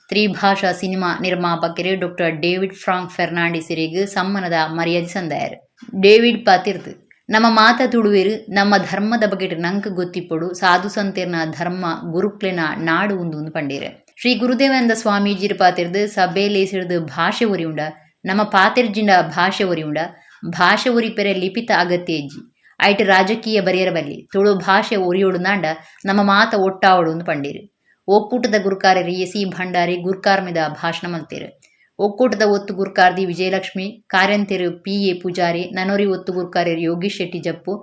ತ್ರಿಭಾಷಾ ಸಿನಿಮಾ ನಿರ್ಮಾಪಕರು doctor David Frank ಫೆರ್ನಾಂಡಿಸರಿಗೆ ಸಮ್ಮಾನದ ಮರ್ಯಾದೆ ಸಂದಾಯರು. ಡೇವಿಡ್ ಪಾತಿರ್ದು ನಮ್ಮ ಮಾತ ತುಳುವೆರು, ನಮ್ಮ ಧರ್ಮದ ಬಗ್ಗೆ ನಂಕ್ ಗೊತ್ತಿಪ್ಪಡು, ಸಾಧು ಸಂತೇರ್ನ ಧರ್ಮ ಗುರುಕ್ಲೆನ ನಾಡು ಉಂದು ಪಂಡೀರು. ಶ್ರೀ ಗುರುದೇವಾನಂದ ಸ್ವಾಮೀಜಿರು ಪಾತಿರ್ದು ಸಭೆಲೇಸಿಡ್ದು ಭಾಷೆ ಒರಿಯುಂಡ, ನಮ್ಮ ಪಾತಿರ್ಜಿಂಡ ಭಾಷೆ ಒರಿಯುಂಡ, ಭಾಷೆ ಒರಿಪೆರೆ ಲಿಪಿತ ಅಗತ್ಯ ಇಜ್ಜಿ, ಐಟ್ ರಾಜಕೀಯ ಬರಿಯರ ಬಲ್ಲಿ, ತುಳು ಭಾಷೆ ಒರಿಯೋಡು ನಾಂಡ ನಮ್ಮ ಮಾತ ಒಟ್ಟಾವಡು ಒಂದು ಪಂಡೀರು. ಒಕ್ಕೂಟದ ಗುರುಕಾರ್ಯರು ಎಸಿ ಭಂಡಾರಿ ಗುರ್ಕಾರ್ಮೆದ ಭಾಷಣ ಮಲ್ತೇರು. ಒಕ್ಕೂಟದ ಒತ್ತು ಗುರ್ಕಾರ್ದಿ ವಿಜಯಲಕ್ಷ್ಮಿ, ಕಾರ್ಯಂತೆರು ಪಿ ಎ ಪೂಜಾರಿ, ನನೋರಿ ಒತ್ತು ಗುರ್ಕಾರ್ಯರು ಯೋಗೀಶ್ ಶೆಟ್ಟಿ ಜಪ್ಪು,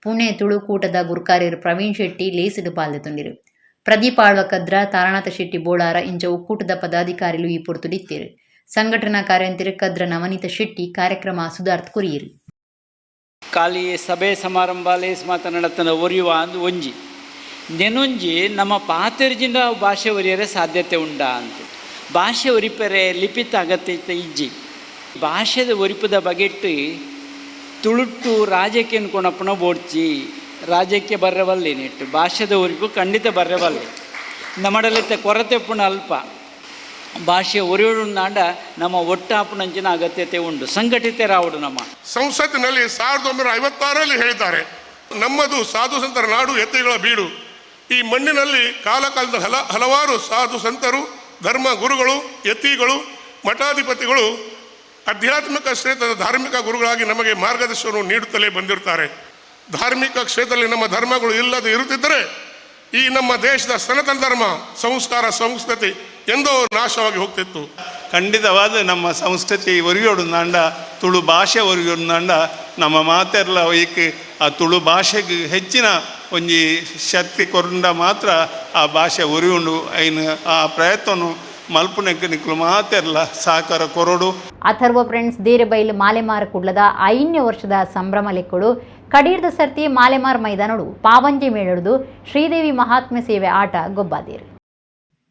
ಪುಣೆ ತುಳುಕೂಟದ ಗುರ್ಕಾರ್ಯರು ಪ್ರವೀಣ್ ಶೆಟ್ಟಿ ಲೇಸಿಡು ಪಾಲ್ದೆ. ಪ್ರದೀಪ್ ಆಳ್ವ ಕದ್ರ, ತಾರಾನಾಥ ಶೆಟ್ಟಿ ಬೋಳಾರ ಇಂಚ ಒಕ್ಕೂಟದ ಪದಾಧಿಕಾರಿಲು ಈ ಪೊರ್ತುಡಿತ್ತೇರು. ಸಂಘಟನಾ ಕಾರ್ಯಂತೆರು ಕದ್ರ ನವನೀತ ಶೆಟ್ಟಿ ಕಾರ್ಯಕ್ರಮ ಸುಧಾರ್ತ್ ಕೊರಿಯರು. ಖಾಲಿ ಸಭೆ ಸಮಾರಂಭ ಲೇಸ್ ಮಾತನಾಡತನ ಒರಿಯುವ ಅಂದು ಒಂಜಿ ನೆನೊಂಜಿ ನಮ್ಮ ಪಾತೆರ್ಜಿಂದ ಭಾಷೆ ಒರಿಯರೆ ಸಾಧ್ಯತೆ ಉಂಡಾ ಅಂತ. ಭಾಷೆ ಒರಿಪೆರೆ ಲಿಪಿತ ಅಗತ್ಯ ಇಜ್ಜಿ. ಭಾಷೆದ ಒರಿಪದ ಬಗೆಟ್ಟು ತುಳುಟ್ಟು ರಾಜಕೀಯ ಕೊಣಪ್ಪನ ಬೋಡ್ಚಿ ರಾಜ್ಯಕ್ಕೆ ಬರ್ರೆವಲ್ಲಿ ನೆಟ್ಟು ಭಾಷೆದ ಒರಿಪು ಖಂಡಿತ ಬರ್ರೆವಲ್ಲಿ. ನಮ್ಮಡಲಿತ್ತ ಕೊರತೆ ಪುಣ ಅಲ್ಪ ಭಾಷೆ ಒರಿಯೋಡು ನಮ್ಮ ಒಟ್ಟಾಪುನಂಚಿನ ಅಗತ್ಯತೆ ಉಂಟು, ಸಂಘಟಿತರಾವಡು ನಮ್ಮ. ಸಂಸತ್ತಿನಲ್ಲಿ 1956ರಲ್ಲಿ ಹೇಳಿದ್ದಾರೆ, ನಮ್ಮದು ಸಾಧು ಸಂತರ ನಾಡು, ಎತ್ತಿಗಳ ಬೀಡು. ಈ ಮಣ್ಣಿನಲ್ಲಿ ಕಾಲಕಾಲದ ಹಲವಾರು ಸಾಧು ಸಂತರು, ಧರ್ಮ ಗುರುಗಳು, ಯತಿಗಳು, ಮಠಾಧಿಪತಿಗಳು ಆಧ್ಯಾತ್ಮಿಕ ಕ್ಷೇತ್ರದ ಧಾರ್ಮಿಕ ಗುರುಗಳಾಗಿ ನಮಗೆ ಮಾರ್ಗದರ್ಶನವನ್ನು ನೀಡುತ್ತಲೇ ಬಂದಿರ್ತಾರೆ. ಧಾರ್ಮಿಕ ಕ್ಷೇತ್ರದಲ್ಲಿ ನಮ್ಮ ಧರ್ಮಗಳು ಇಲ್ಲದೆ ಇರುತ್ತಿದ್ದರೆ ಈ ನಮ್ಮ ದೇಶದ ಸನಾತನ ಧರ್ಮ, ಸಂಸ್ಕಾರ, ಸಂಸ್ಕೃತಿ ಎಂದೋ ನಾಶವಾಗಿ ಹೋಗ್ತಿತ್ತು. ಖಂಡಿತವಾದ ನಮ್ಮ ಸಂಸ್ಕೃತಿ ಒರಿಯೋಡು ನಾಂಡ, ತುಳು ಭಾಷೆ ಒರಿಯೋಡು ನಾಂಡ, ನಮ್ಮ ಮಾತೆರ್ಲ ಈಕ್ ಆ ತುಳು ಭಾಷೆಗೆ ಹೆಚ್ಚಿನ ಒಂಜಿ ಶಕ್ತಿ ಕೊರಂಡ ಮಾತ್ರ ಆ ಭಾಷೆ ಒರಿಯುಂಡು. ಐನು ಆ ಪ್ರಯತ್ನನು ಮಲ್ಪುನೆಕ್ ನಿಕ್ಲು ಮಾತೆರ್ಲ ಸಹಕಾರ ಕೊರಡು. ಅಥರ್ವ ಫ್ರೆಂಡ್ಸ್ ದೇರೆಬೈಲ್ ಮಾಲೆಮಾರ್ ಕುಡ್ಲದ 5ನೇ ವರ್ಷದ ಸಂಭ್ರಮ ಲೆಕ್ಕಡು ಕಡೀರ್ದ ಸರ್ತಿ ಮಾಲೆಮಾರ್ ಮೈದಾನಡು ಪಾವಂಜೆ ಮೇಳಡ್ದು ಶ್ರೀದೇವಿ ಮಹಾತ್ಮೆ ಸೇವೆ ಆಟ ಗೊಬ್ಬಾದೇರು.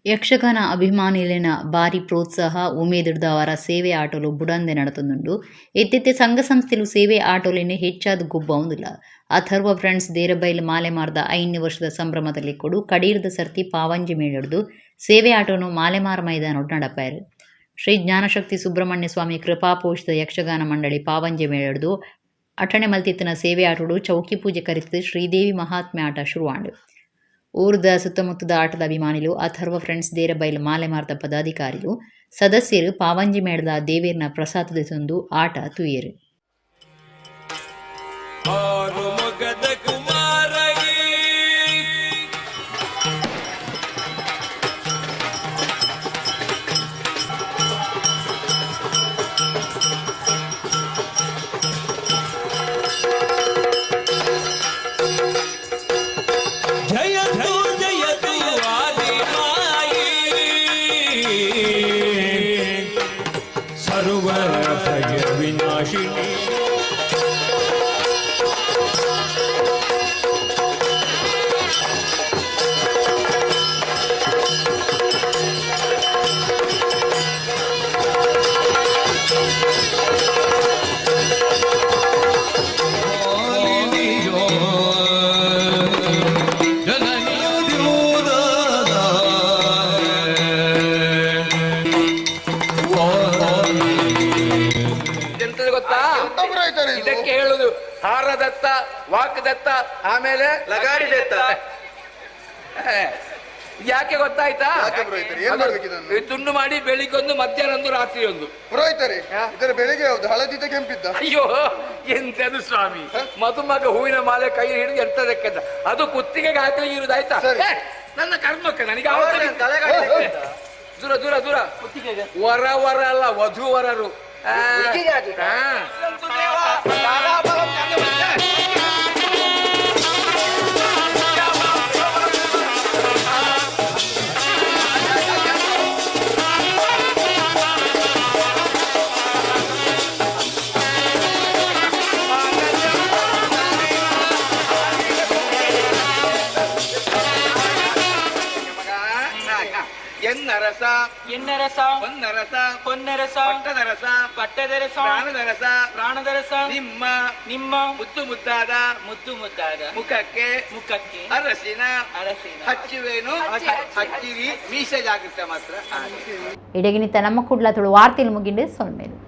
ಯಕ್ಷಗಾನ ಅಭಿಮಾನಿಲೆನ ಭಾರಿ ಪ್ರೋತ್ಸಾಹ ಉಮೇದಿಡ್ದ ಅವರ ಸೇವೆ ಆಟೋಲು ಬುಡಂದೆ ನಡತೊಂದುಂಡು. ಎತ್ತೆತ್ತೆ ಸಂಘ ಸಂಸ್ಥೆಲು ಸೇವೆ ಆಟೋಲಿನ ಹೆಚ್ಚಾದ ಗೊಬ್ಬ ಒಂದಿಲ್ಲ. ಅಥರ್ವ ಫ್ರೆಂಡ್ಸ್ ದೇರಬೈಲ್ ಮಾಲೆಮಾರ್ದ 5ನೇ ವರ್ಷದ ಸಂಭ್ರಮದಲ್ಲಿ ಕೊಡು ಕಡೀರ್ದ ಸರ್ತಿ ಪಾವಂಜಿ ಮೇಳಡ್ದು ಸೇವೆ ಆಟೋನು ಮಾಲೆಮಾರ್ ಮೈದಾನೊಡು ನಡಪಾಯರು. ಶ್ರೀ ಜ್ಞಾನಶಕ್ತಿ ಸುಬ್ರಹ್ಮಣ್ಯ ಸ್ವಾಮಿ ಕೃಪಾಪೋಷಿತ ಯಕ್ಷಗಾನ ಮಂಡಳಿ ಪಾವಂಜೆ ಮೇಳಡ್ದು ಅಠಣೆ ಮಲ್ತಿತ್ತನ ಸೇವೆ ಆಟೋಡು ಚೌಕಿ ಪೂಜೆ ಕರಿತು ಶ್ರೀದೇವಿ ಮಹಾತ್ಮೆ ಆಟ ಶುರುವಾಂಡು. ಊರ್ದ ಸುತ್ತಮುತ್ತದ ಆಟದ ಅಭಿಮಾನಿಲು, ಅಥರ್ವ ಫ್ರೆಂಡ್ಸ್ ದೇರಬೈಲ್ ಮಾಲೆಮಾರ್ದ ಪದಾಧಿಕಾರಿಲು, ಸದಸ್ಯರು ಪಾವಂಜಿ ಮೇಳದ ದೇವೇರ್ನ ಪ್ರಸಾದ ದೆತೊಂದು ಆಟ ತೂಯೆರ್. ಆರುಮುಗದ ಕುಮಾರಗೆ ಜಯತು ಜಯತು ಆದಿಮಾಯಿ ಸರ್ವ ಭಯ ವಿನಾಶಿನಿ. ಎಂತದು ಗೊತ್ತಾ? ಇದಕ್ಕೆ ಹೇಳುದು ಹಾರದತ್ತ, ವಾಕ್ದತ್ತ, ಆಮೇಲೆ ಲಗಾಡಿದತ್ತ. ಯಾಕೆ ಗೊತ್ತಾಯ್ತಾ? ಇದು ತುಂಡು ಮಾಡಿ ಬೆಳಿಗ್ಗೆ ಒಂದು, ಮಧ್ಯಾಹ್ನ ಒಂದು, ರಾತ್ರಿ ಒಂದು. ಪುರೋಹಿತರೇ, ಇದರ ಬೆಳಿಗ್ಗೆ ಯಾವುದು? ಹಳದಿದ್ದ ಕೆಂಪಿದ್ದ? ಅಯ್ಯೋ, ಎಂತದು ಸ್ವಾಮಿ, ಮದುಮಗ ಹೂವಿನ ಮಾಲೆ ಕೈ ಹಿಡಿದು ಎಂತದಕ್ಕೆ ಅದು ಕುತ್ತಿಗೆಗೆ ಹಾಕಲಿಕ್ಕೆ ಇರುವುದು ಆಯ್ತಾ? ನನ್ನ ಕರ್ಮಕ್ಕೆ ನನಗೆ ದೂರ ದೂರ ದೂರ. ವರ ವರ ಅಲ್ಲ, ವಧು ವರರು. ಎನ್ನರಸ ಎನ್ನರಸ, ಹೊನ್ನರಸ ಹೊನ್ನರಸ, ಪಟ್ಟದರಸ ಪಟ್ಟದರಸ, ಪ್ರಾಣದರಸ ಪ್ರಾಣದರಸ, ನಿಮ್ಮ ನಿಮ್ಮ ಮುದ್ದು ಮುದ್ದಾದ ಮುದ್ದು ಮುದ್ದಾದ ಮುಖಕ್ಕೆ ಮುಖಕ್ಕೆ ಅರಸಿನ ಅರಸಿನ ಹಚ್ಚುವೇನು ಹಚ್ಚಿರಿ. ಮೀಸೆ ಜಾಗೃತ ಮಾತ್ರ. ಇಡಗಿನಿತ ನಮ್ಮ ಕುಡ್ಲ ತುಳು ವಾರ್ತೆಲು ಮುಗಿಂಡು ಸೊಲ್ಮೇಲು.